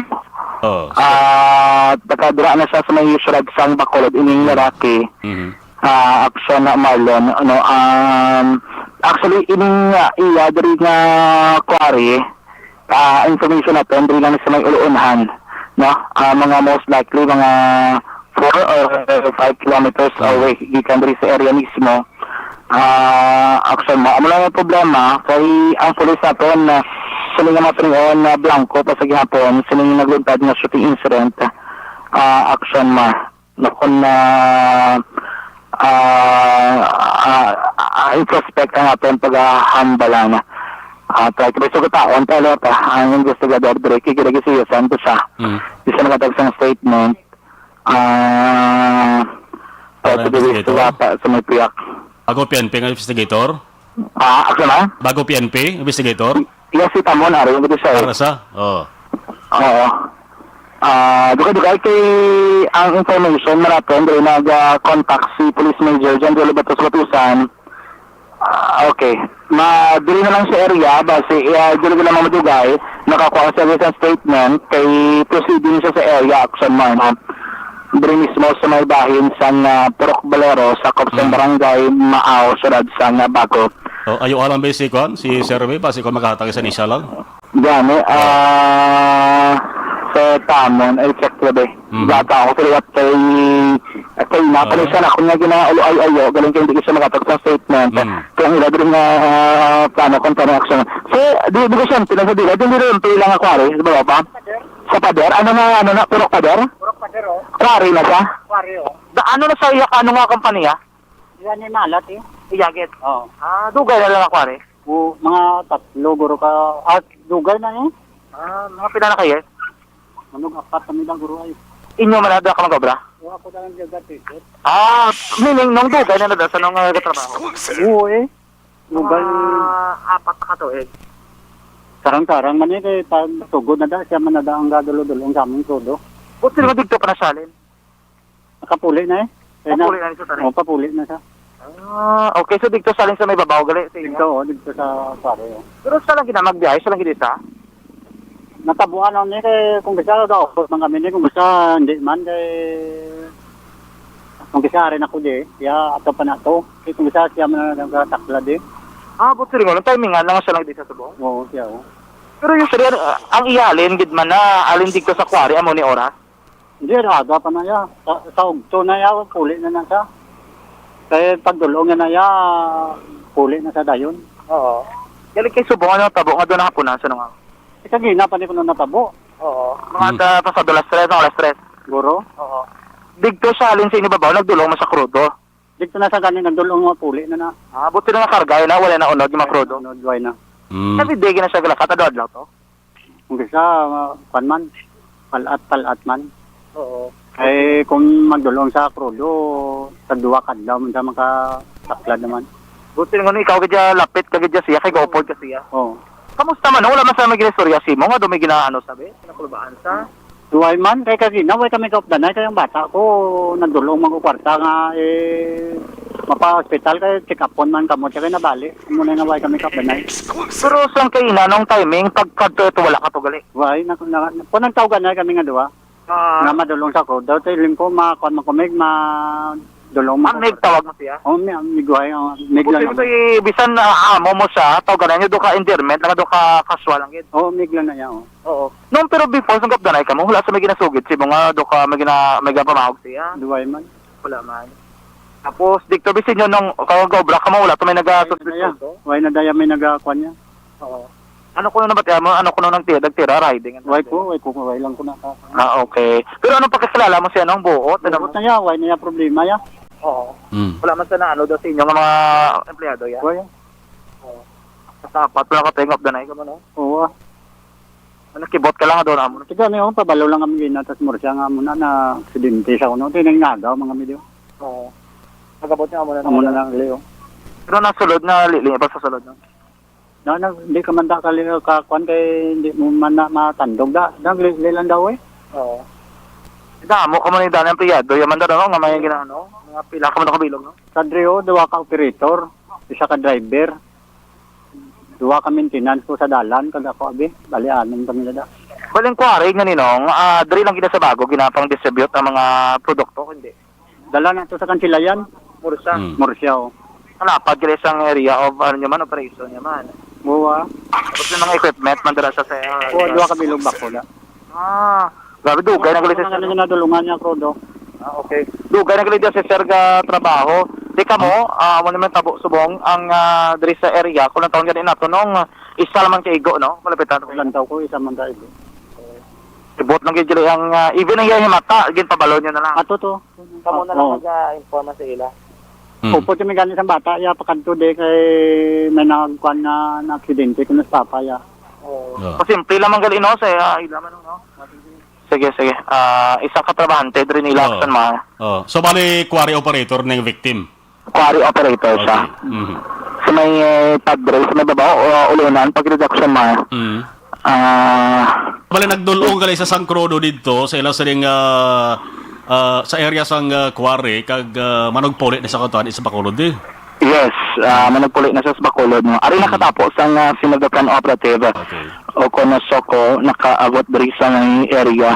Oo. Ah, nakadira na siya sa may siyudad sang Bacolod, ining Mm. lalaki. Mhm. Ah, Axon na Marlon, ano, um, actually, ining, ah, iya diri nga quarry, ah, information naton, diri lang sa may Uluunhan, no? Ah, mga most likely, mga four or five kilometers Hmm. away, gikan diri sa area mismo. Ah, Axon, ma-, amo lang ang problema, kay ang pulis naton, ah, sila nga mga tinion na blanco pa sa gihapon, sila nga nagluntad nga shooting incident, ah, Axon, ma. Nakon na, ah, ah, ah, in prospect ang aton paghahambalan. Ah, try to be sugataon, pero pa, ang investigador, Drake, kaya gisiyasan to siya. Mm. Di siya nakatag sang statement. Ah, Para try to be investigator? sugata sa may piyak. Ako, P N P nga investigator? Ah, ako na? Bago P N P, investigator? Yes, si Tamon, ari, ang siya, eh. Para sa? Oh. Oo. Ah, dugay-dugay kay ang information man naton, diri nag, ah, contact si Police Major John Jolo Batos Batusan, Ah, okay. Ma, diri na lang sa area, basi, ah, diri na lang madugay, nakakuha sa isang statement, kay proceeding siya sa area, action mo, no? Diri mismo sa may bahin sang, ah, Purok Balero, sakop sa Hmm. Barangay Maaw, Siyudad sang, ah, Bago. Oh, ayo lang ba si Kwan, si Sir May, basi kung makahatag sa initial lang? Gani, ah, sa tamon, ay, check ko ba? Mhm. Bata ako, pero what kay, kay na, Ah. Kung siya na, kung nga gina-, ay, ayo, galing kayo, hindi ko siya makatag sa statement. Mm. Kaya ang ila din nga, ah, plano, kung plano action. So, di, di ko siya, tinang sa dila, di, di rin, pila nga quarry, di ba, pa? Sa pader? Ano nga, ano na, purok pader? Purok pader, oh. Quarry na siya? Quarry, oh. Da, ano na sa iya, ano nga kompanya? Yan yung malat, eh. Iyagit? Oo. Ah, dugay na lang nga quarry? O, mga tatlo, guro ka, ah, dugay na, eh. Ah, mga pila na kayo? Ano, apat kami lang, guro, ay. Inyo man na ka mag-obra? O, ako na lang dyan, dati, sir. Ah, meaning, nung dugay na na sa nung, ah, katrabaho? Oo, eh. Dugay. Mga apat ka to, eh. Sarang-sarang man, eh, kay pag tugod na da, siya man na da ang gadulo-dulo ang sa aming todo. Buti naman dito pa na siya, Alin? Nakapuli na, eh. Kaya na. Papuli na ni sa tanan? O, papuli na siya. Ah, okay. So, dito sa alin sa may babaw, gali sa inyo? Dito, oh, dito sa pare, oh. Pero sa lang ginamagbiyahe, sa lang gid isa? Natabuan lang ni kay kung bisa, gaupos man kami ni, kung bisa, hindi man, kay kung bisa, ari na ko di, ya, ato pa na to. Kay kung bisa, siya man ang nagkataklad, eh. Ah, buti rin, ang timing nga, lang siya lang dito sa subong? Oo, siya, oh. Pero yung sir, ah, ang ihalin, gid man na, alin dito sa quarry, amo ni oras? Hindi, aga pa na ya. Sa, sa ugto na ya, puli na na siya. Kaya pagdulong na ya, puli na sa dayon. Oo. Galing kay subong, ano, tabo nga doon nakapunan sa nung Eh, kagina pa ni ko na natabo. Oo. Mga Hmm. ta-, pasado alas tres, mga alas tres. Siguro. Oo. Dito sa alin sa inyo babaw, nagdulong mo sa krudo. Dito na sa gani, nagdulong mo, puli na na. Ah, buti na nakarga, yun na, wala na unod yung mga krudo. Unod, wala na. Mm. Every day, gina siya galakat, adlaw-adlaw to? Kung isa, uh, kwan man, palat-palat man. Oo. Kay kung magdulong sa krudo, sa duwa kadlaw man sa makataklad naman. Buti nga ikaw, gadya lapit ka, gadya siya, kay gaupod ka siya. Oo. Kamusta man? Wala man sa may ginistorya si mo, nga doon may ginaano, sabi? Pinakulbaan sa? Duway man, kay kagina, way kami kaupdanay, kay ang bata ko, nagdulong man ko kwarta nga, eh, mapa-hospital, kay check-upon man kamo, siya kay nabali. Muna nga, way kami kaupdanay. Pero saan kay ina, nung timing, pagkadto ito, wala ka to gali? Way, na, na, na, kung nagtawgan na kami nga duwa, Ah. nga madulong sa ko, daw tayo limpo, makuan mo kumig, ma-, dulong mo. Ah, mig tawag mo siya? Oh, mi-, miguhay, oh, mig lang Buti mo naman. Kay bisan, ah, amo mo siya, tawgan na niyo, do ka endearment, lang do ka casual lang gid. Oh, mig lang na niya, oh. Oo. Nung pero before, nung gapdanay ka mo, wala sa may ginasugid, si mo nga, do ka may gina-, may gapamahog siya? Duway man. Wala man. Tapos, dikto, bisin yun, nung kaya gaobra ka mo, wala to may Wala na daya. Nagasuspesoso? Wala na daya may nagakuan niya. Oo. Ano kuno na ba tiyan mo? Ano kuno nagtira, nagtira, riding and Why riding? Ko? Why ko? Why lang ko na ka-, Ah, okay. Pero anong pagkakilala mo siya nung buot? Ano Buot mo? Na ya, why na ya problema ya? Oo. Mm. Wala man sana ano daw sa inyo nga mga empleyado ya? Why? Oo. Sa apat, wala ka tengop danay ka mo, no? Oo, ah. Nakibot ka lang doon, amo. Sige, ano yun, pabalo lang kami gina, tas mura siya nga muna na aksidente sa uno. Tinangnagaw, mga medyo. Oo. Nagabot niya, amo na Amo na lang. Lang, Leo. Pero nasulod na, lili pa sa sulod, no? Na, na, hindi ka man da kali-, ka, kwan kay hindi mo man na matandog da. Da, li-, li lang daw eh. Oo. Damo ka man yung daan ng empleyado, yaman da, no? Nga may ginaano, mga pila ka man nakabilog, no? Sa Drio, duwa ka operator, isa ka driver, duwa ka maintenance ko sa dalan, kag ako, abi, bali, anim kami na da. Baling quarry nga ninong, ah, diri lang gina sa bago, ginapang distribute ang mga produkto, hindi? Dala na to sa Kansilayan. Mursa. Hmm. Murcia, oh. Malapad kini sang area of, ano nyo man, operation nyo man. Buwa. Tapos yung mga equipment, man dala sa, sa, Oo, duha ka bilog bako na. Ah, grabe, dugay na gali Ano sa na nadulungan niya, Crudo? Ah, okay. Dugay na gali sa sir ga trabaho. Di ka mo, ah, mo naman tabo subong ang, ah, diri sa area. Kung ang taon gani nato nung isa naman ka igo, no? Malapit na to. Lantaw ko, isa man ka igo. Ibot lang gid diri ang, ah, even ang iyang himata, ginpabalo niya na lang. Ato to. Kamo na lang Oo. mag-, ah, informa sa ila. Hmm. Upod kami gani sa bata, ya pakadto di kay may nagkuan na, na aksidente kuno sa papa ya. Oo. Oo. Pasimple lamang gali, no, sa, ah, ila man, no? Sige, sige. Ah, isa ka trabahante diri nila Oo. Action man. Oh, so bali quarry operator ning victim. Quarry operator siya. Okay. Mhm. Sa may, eh, padre, sa may babaw, o ulunan, pag reduction mo. Mhm. Ah. Bali, nagdulong gali sa San Crudo didto, sa ila sining, ah, ah, sa area sang, ah, quarry, kag, ah, manugpuli ni sa katuan, isa pa kulod, eh. Yes, ah, managpuli na sa Bacolod, no. Ari Mm. nakatapo sang, ah, Scene of the Crime Operative, Okay. o kono SOCO, nakaabot diri sa may area.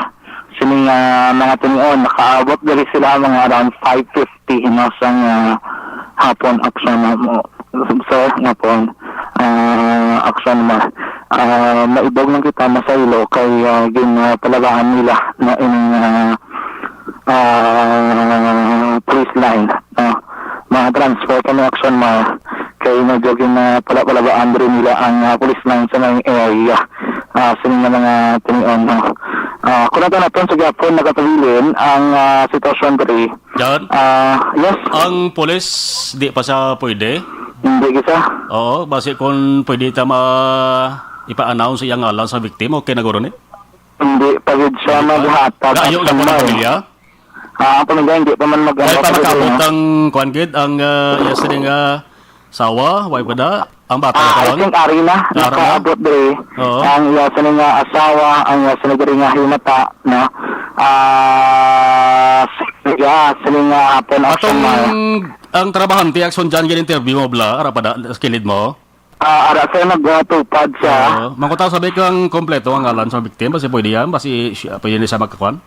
Sini nga mga tinion, nakaabot diri sila mga around five fifty, no, sang, ah, hapon, aksyon na mo. So, nga po, ah, aksyon na, ah, maibog lang kita, masaylo kay, ah, gin, ah, palabahan nila na ining, ah, ah, police line, no? Mga transfer kami action mo kay medyo gin, ah, pala-, palabaan diri nila ang, ah, police line sa may area. Ah, sa mga, mga tinion, no? Ah, kung nato naton sa gihapon nagapabilin ang, ah, sitwasyon diri. John? Ah, yes. Ang pulis, di pa sa pwede? Hindi kita. Oo, basi kung pwede ta ma-, ipa-announce iyang ngalan sa victim, okay na guro ni? Hindi pa gid siya Hindi pa? maghatag Layo na sa po ng mga pamilya? Ah, ang pamilya hindi pa man mag-, Dahil ano, pa kasi, makaabot no? ang, kuwan gid, ang, ah, iya sini nga asawa, wife pa da, ang bata Ah, na I karon? think ari na, Ara na? nakaabot diri. Oo. Ang iya sini nga asawa, ang iya sini diri nga himata, no? Ah, s-, yeah, sini nga hapon, Atong, action na. ang trabahante, action dyan, gin-interview mo, bla, ara pa da, sa kilid mo? Ah, ara, sir, nagtupad siya. Oo. Mangkutaw sabi kang kompleto ang ngalan sa victim, basi pwede yan, basi siya, pwede na siya magkakuan?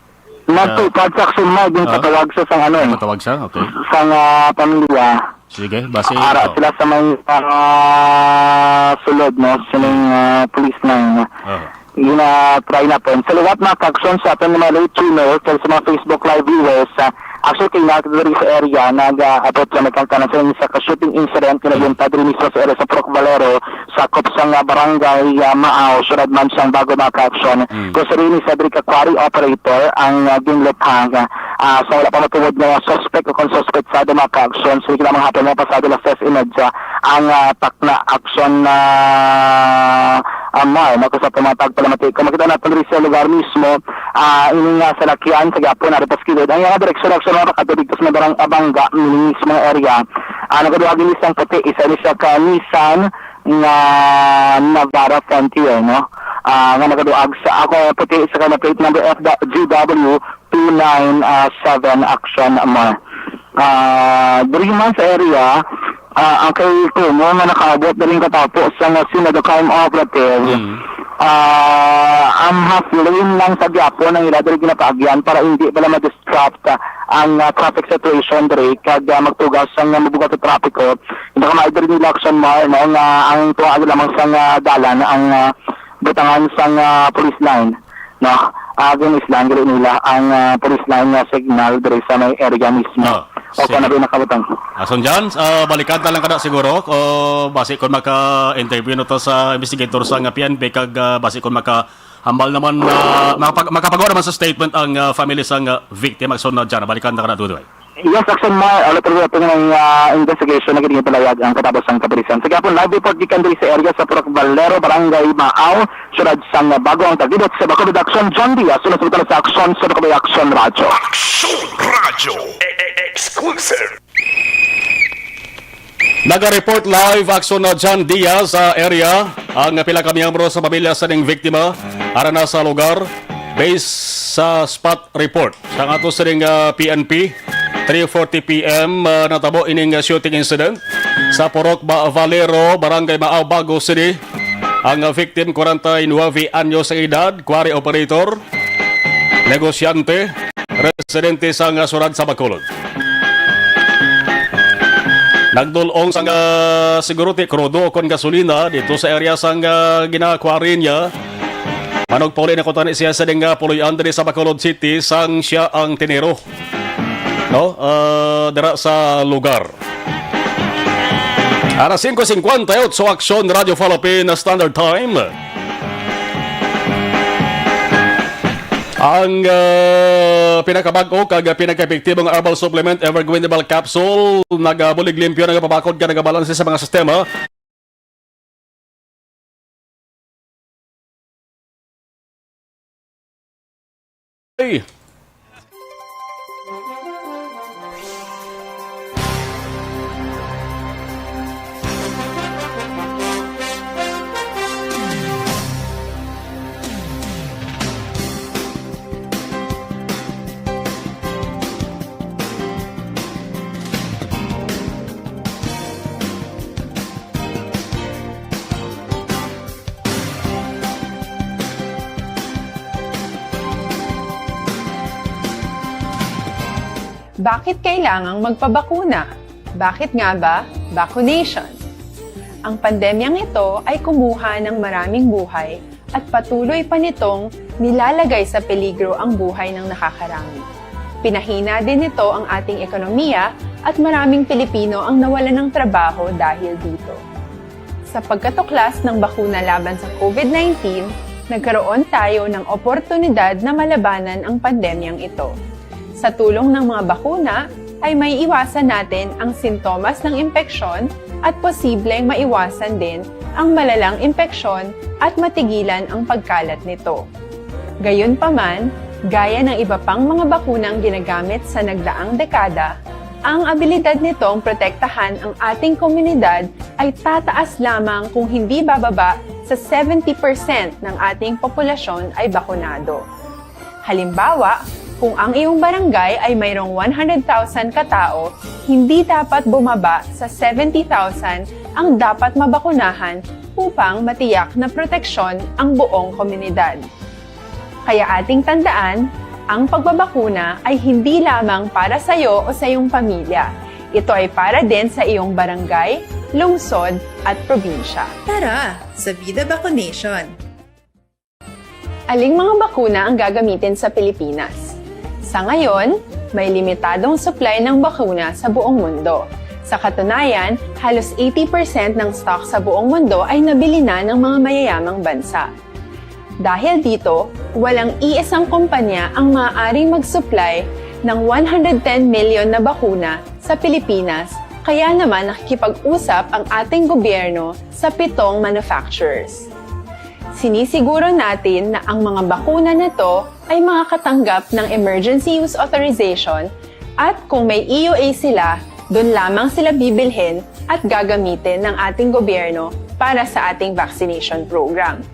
Nagtupad sa action na, yung Ah. patawag sa sang ano eh. Patawag siya? Okay. Sa nga pamilya. Sige, basi, Ara oh. sila sa may, ah, sulod, no? Sa may, ah, police line. Ah. Gina-try na po. Sa liwat, mga ka-action, sa aton mga late tuner, kay sa mga Facebook Live viewers, ah, actually, kay nakita diri sa area, nag-aabot sa may kanta na sa, sa ka-shooting incident, na Mm. nabuntad diri mismo sa area sa Purok Valero, sakop sa nga barangay, ah, Maaw, syudad man sang Bago, mga ka-action. Mm. Kung sa rin sa diri ka quarry operator, ang, ah, ginluthang, ah, sa wala pa matuod nga suspect o kung suspect sa mga ka-action, sa ilang mga hapon, mga pasado las tres y media, ang, ah, takna action na, ah, Mar, magkasap ang mga tagpalamati. Kung makita natin rin sa lugar mismo, ah, ini nga salakyan, sa gihapon, ari pa sa kilid. Ang iyang direksyon, action, mga pakadto dito sa Madarang Abanga, mismo nga area. Ah, nagaduha gini sang puti, isa ni siya ka Nissan nga Navara Frontier, no? Ah, nga nagaduag sa ako puti sa kanya plate number F G W two nine seven action mo. Ah, diri man sa area, ah, ang kay Kumo nga nakaabot diri katapo sa nga Scene of the Crime Operative. Mm. Ah, ang half lane lang sa gyapon ang ila diri ginapaagyan para hindi pala ma-disrupt, ah, ang, ah, traffic situation diri kag, ah, magtugas ang, ah, mabugat sa trapiko. Hindi ka maay diri nila action mo, no, nga ang tuwa lamang sa nga dalan ang, ah, butangan sang, ah, police line, no? Ah, ginislan diri nila ang, ah, police line nga signal diri sa may area mismo. Ah, O sige. kung ano ba yung nakabutang. Ason dyan, ah, balikan ta lang kada siguro. O, basi kung maka-interview na to sa investigator sa nga P N P kag, ah, basi kung makahambal naman, ah, makapag-, makapagawa naman sa statement ang, ah, family sang, ah, victim. Ason na dyan, balikan ta kada tuloy. Yes, Action Mar, alat rin ito ng, ah, investigation na ginipalayag ang katapos ng kapulisan. Sa gapon, live report gikan diri sa area sa Purok Valero, Barangay Maaw, Siyudad sang Bago ang tagibot sa Bacolod Action, John Diaz, sunod sa Action, sa Bacolod Action Radyo. Action Radyo, e-, e-, exclusive. Naga-report live action na John Diaz sa area. Ang pila ka miyembro sa pamilya sa ning biktima ara na sa lugar. Based sa spot report sang ato sining, ah, P N P, three forty P M, ah, natabo ining, ah, shooting incident sa Purok Ba-, Valero, Barangay Maaw, Bago City. Ang, ah, victim, kwarenta y nuebe anyos ang edad, quarry operator, negosyante, residente sa nga syudad sa Bacolod. Nagdul-ong sang, ah, siguro ti krudo kon gasolina dito sa area sang, ah, gina-quarry niya. Manugpauli na kuntani siya sa ding, ah, puloy-an diri sa Bacolod City sang siya ang tiniro, no? Ah, dira sa lugar. Alas singko singkwenta y otso, Aksyon Radyo Philippine Standard Time. Ang, ah, pinakabag-o kag pinakaepektibong herbal supplement, Evergreen Herbal Capsule, nagabulig limpyo, nagapabakod ka, nagabalanse sa mga sistema. Hey. Bakit kailangang magpabakuna? Bakit nga ba vaccination? Ang pandemyang ito ay kumuha ng maraming buhay at patuloy pa nitong nilalagay sa peligro ang buhay ng nakakarami. Pinahina din nito ang ating ekonomiya at maraming Pilipino ang nawalan ng trabaho dahil dito. Sa pagkatuklas ng bakuna laban sa COVID nineteen, nagkaroon tayo ng oportunidad na malabanan ang pandemyang ito. Sa tulong ng mga bakuna, ay maiiwasan natin ang sintomas ng impeksyon at posibleng maiwasan din ang malalang impeksyon at matigilan ang pagkalat nito. Gayunpaman, gaya ng iba pang mga bakunang ginagamit sa nagdaang dekada, ang abilidad nitong protektahan ang ating komunidad ay tataas lamang kung hindi bababa sa seventy percent ng ating populasyon ay bakunado. Halimbawa, kung ang iyong barangay ay mayroong one hundred thousand katao, hindi dapat bumaba sa seventy thousand ang dapat mabakunahan upang matiyak na proteksyon ang buong komunidad. Kaya ating tandaan, ang pagbabakuna ay hindi lamang para sa iyo o sa iyong pamilya. Ito ay para din sa iyong barangay, lungsod, at probinsya. Tara, sa Vida Vaccination! Aling mga bakuna ang gagamitin sa Pilipinas? Sa ngayon, may limitadong supply ng bakuna sa buong mundo. Sa katunayan, halos eighty percent ng stock sa buong mundo ay nabili na ng mga mayayamang bansa. Dahil dito, walang iisang kumpanya ang maaaring mag-supply ng one hundred ten million na bakuna sa Pilipinas, kaya naman nakikipag-usap ang ating gobyerno sa pitong manufacturers. Sinisiguro natin na ang mga bakuna na to ay makakatanggap ng emergency use authorization at kung may E U A sila, doon lamang sila bibilhin at gagamitin ng ating gobyerno para sa ating vaccination program.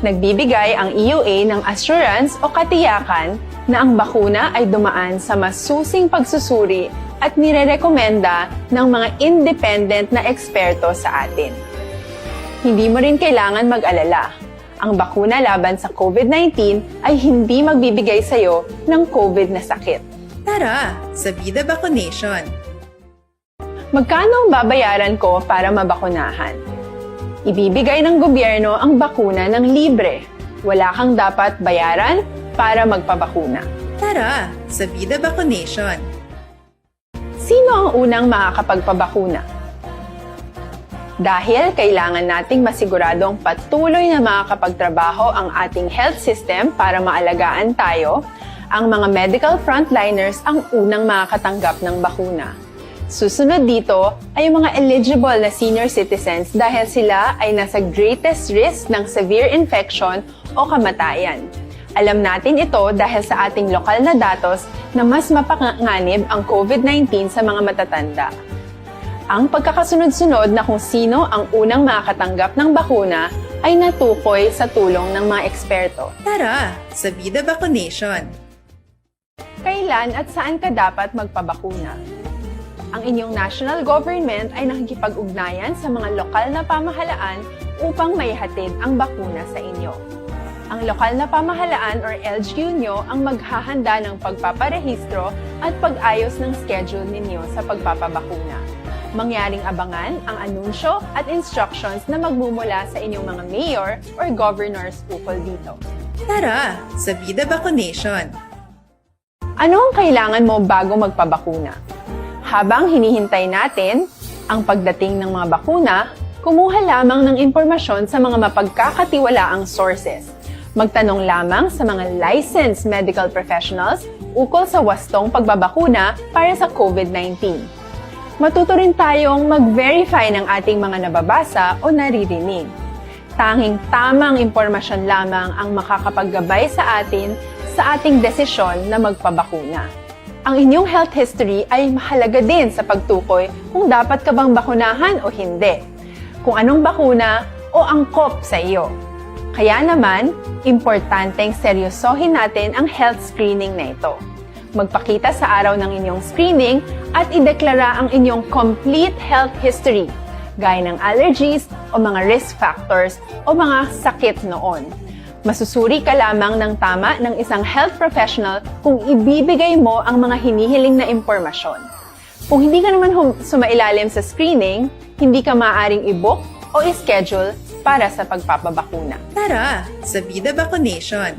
Nagbibigay ang E U A ng assurance o katiyakan na ang bakuna ay dumaan sa masusing pagsusuri at nirerekomenda ng mga independent na eksperto sa atin. Hindi mo rin kailangan mag-alala. Ang bakuna laban sa COVID nineteen ay hindi magbibigay sa iyo ng COVID na sakit. Tara, sa Vida Vaccination! Magkano ang babayaran ko para mabakunahan? Ibibigay ng gobyerno ang bakuna ng libre. Wala kang dapat bayaran para magpabakuna. Tara, sa Vida Vaccination! Sino ang unang makakapagpabakuna? Dahil kailangan nating masiguradong patuloy na makakapagtrabaho ang ating health system para maalagaan tayo, ang mga medical frontliners ang unang makakatanggap ng bakuna. Susunod dito ay ang mga eligible na senior citizens dahil sila ay nasa greatest risk ng severe infection o kamatayan. Alam natin ito dahil sa ating lokal na datos na mas mapanganib ang COVID nineteen sa mga matatanda. Ang pagkakasunod-sunod na kung sino ang unang makakatanggap ng bakuna ay natukoy sa tulong ng mga eksperto. Tara, sa Vida Vaccination! Kailan at saan ka dapat magpabakuna? Ang inyong national government ay nakikipag-ugnayan sa mga lokal na pamahalaan upang maihatid ang bakuna sa inyo. Ang lokal na pamahalaan or L G U nyo ang maghahanda ng pagpaparehistro at pag-ayos ng schedule ninyo sa pagpapabakuna. Mangyaring abangan ang anunsyo at instructions na magmumula sa inyong mga mayor or governors ukol dito. Tara, sa Vida Vaccination! Ano ang kailangan mo bago magpabakuna? Habang hinihintay natin ang pagdating ng mga bakuna, kumuha lamang ng impormasyon sa mga mapagkakatiwalaang sources. Magtanong lamang sa mga licensed medical professionals ukol sa wastong pagbabakuna para sa COVID nineteen. Matuto rin tayong mag-verify ng ating mga nababasa o naririnig. Tanging tamang impormasyon lamang ang makakapaggabay sa atin sa ating desisyon na magpabakuna. Ang inyong health history ay mahalaga din sa pagtukoy kung dapat ka bang bakunahan o hindi, kung anong bakuna o angkop sa iyo. Kaya naman, importanteng seryosohin natin ang health screening na ito. Magpakita sa araw ng inyong screening at ideklara ang inyong complete health history, gaya ng allergies o mga risk factors o mga sakit noon. Masusuri ka lamang ng tama ng isang health professional kung ibibigay mo ang mga hinihiling na impormasyon. Kung hindi ka naman hum- sumailalim sa screening, hindi ka maaaring i-book o i-schedule para sa pagpapabakuna. Tara sa Vida Vacunation!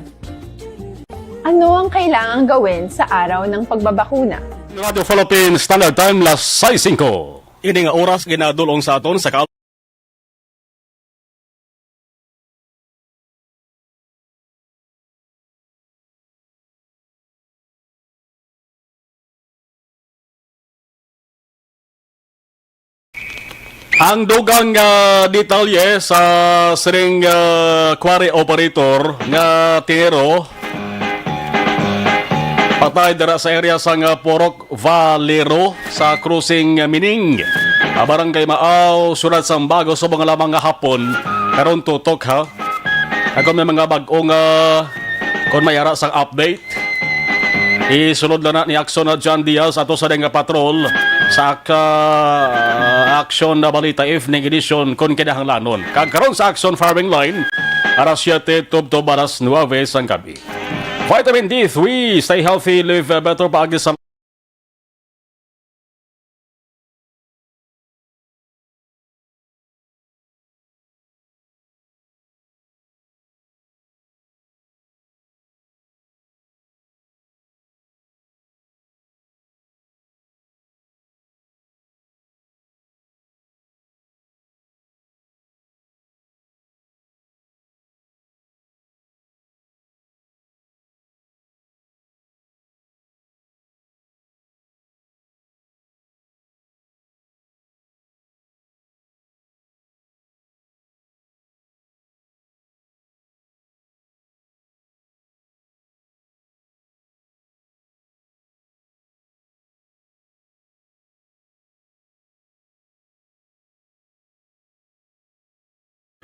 Ano ang kailangang gawin sa araw ng pagbabakuna? Radyo Philippines Standard Time, las sais singko. Ini nga oras ginadul-ong sa aton sa ka- Ang dugang, ah, detalye sa sining, ah, quarry operator nga tingero patay dira sa area sang, ah, Purok Valero sa Crossing Mining, ah, Barangay Maaw, Syudad sang Bago, subong lamang nga hapon. Karon tutok, ha. Ako may mga bag-ong, ah, kung may ara sang update, isulod na na ni Action na John Diaz ato sa ding patrol sa ak-, ah, Action na Balita Evening Edition kung kinahanglanon. Kag karon sa Action Firing Line, alas siyete tubtob alas nuwebe sang gabi. Vitamin D three, stay healthy, live better, paagi sa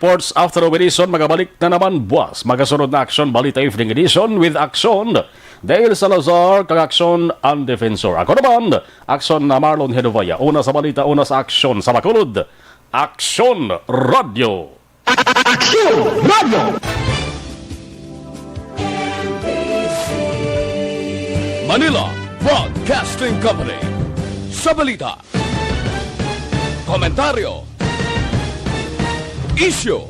Reports after of Edison, magabalik na naman buwas. Magasunod na Action Balita Evening Edition with Action Dale Salazar kag Action ang Defensor. Ako naman, Action na Marlon Hedovaya. Una sa balita, una sa aksyon sa Bacolod. Action Radio. Action Radio. Manila Broadcasting Company. Sa balita, komentaryo, isyu,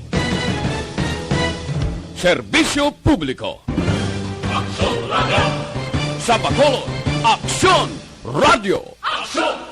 serbisyo publiko. Aksyon Radio. Sa Bacolod, Aksyon Radio. Aksyon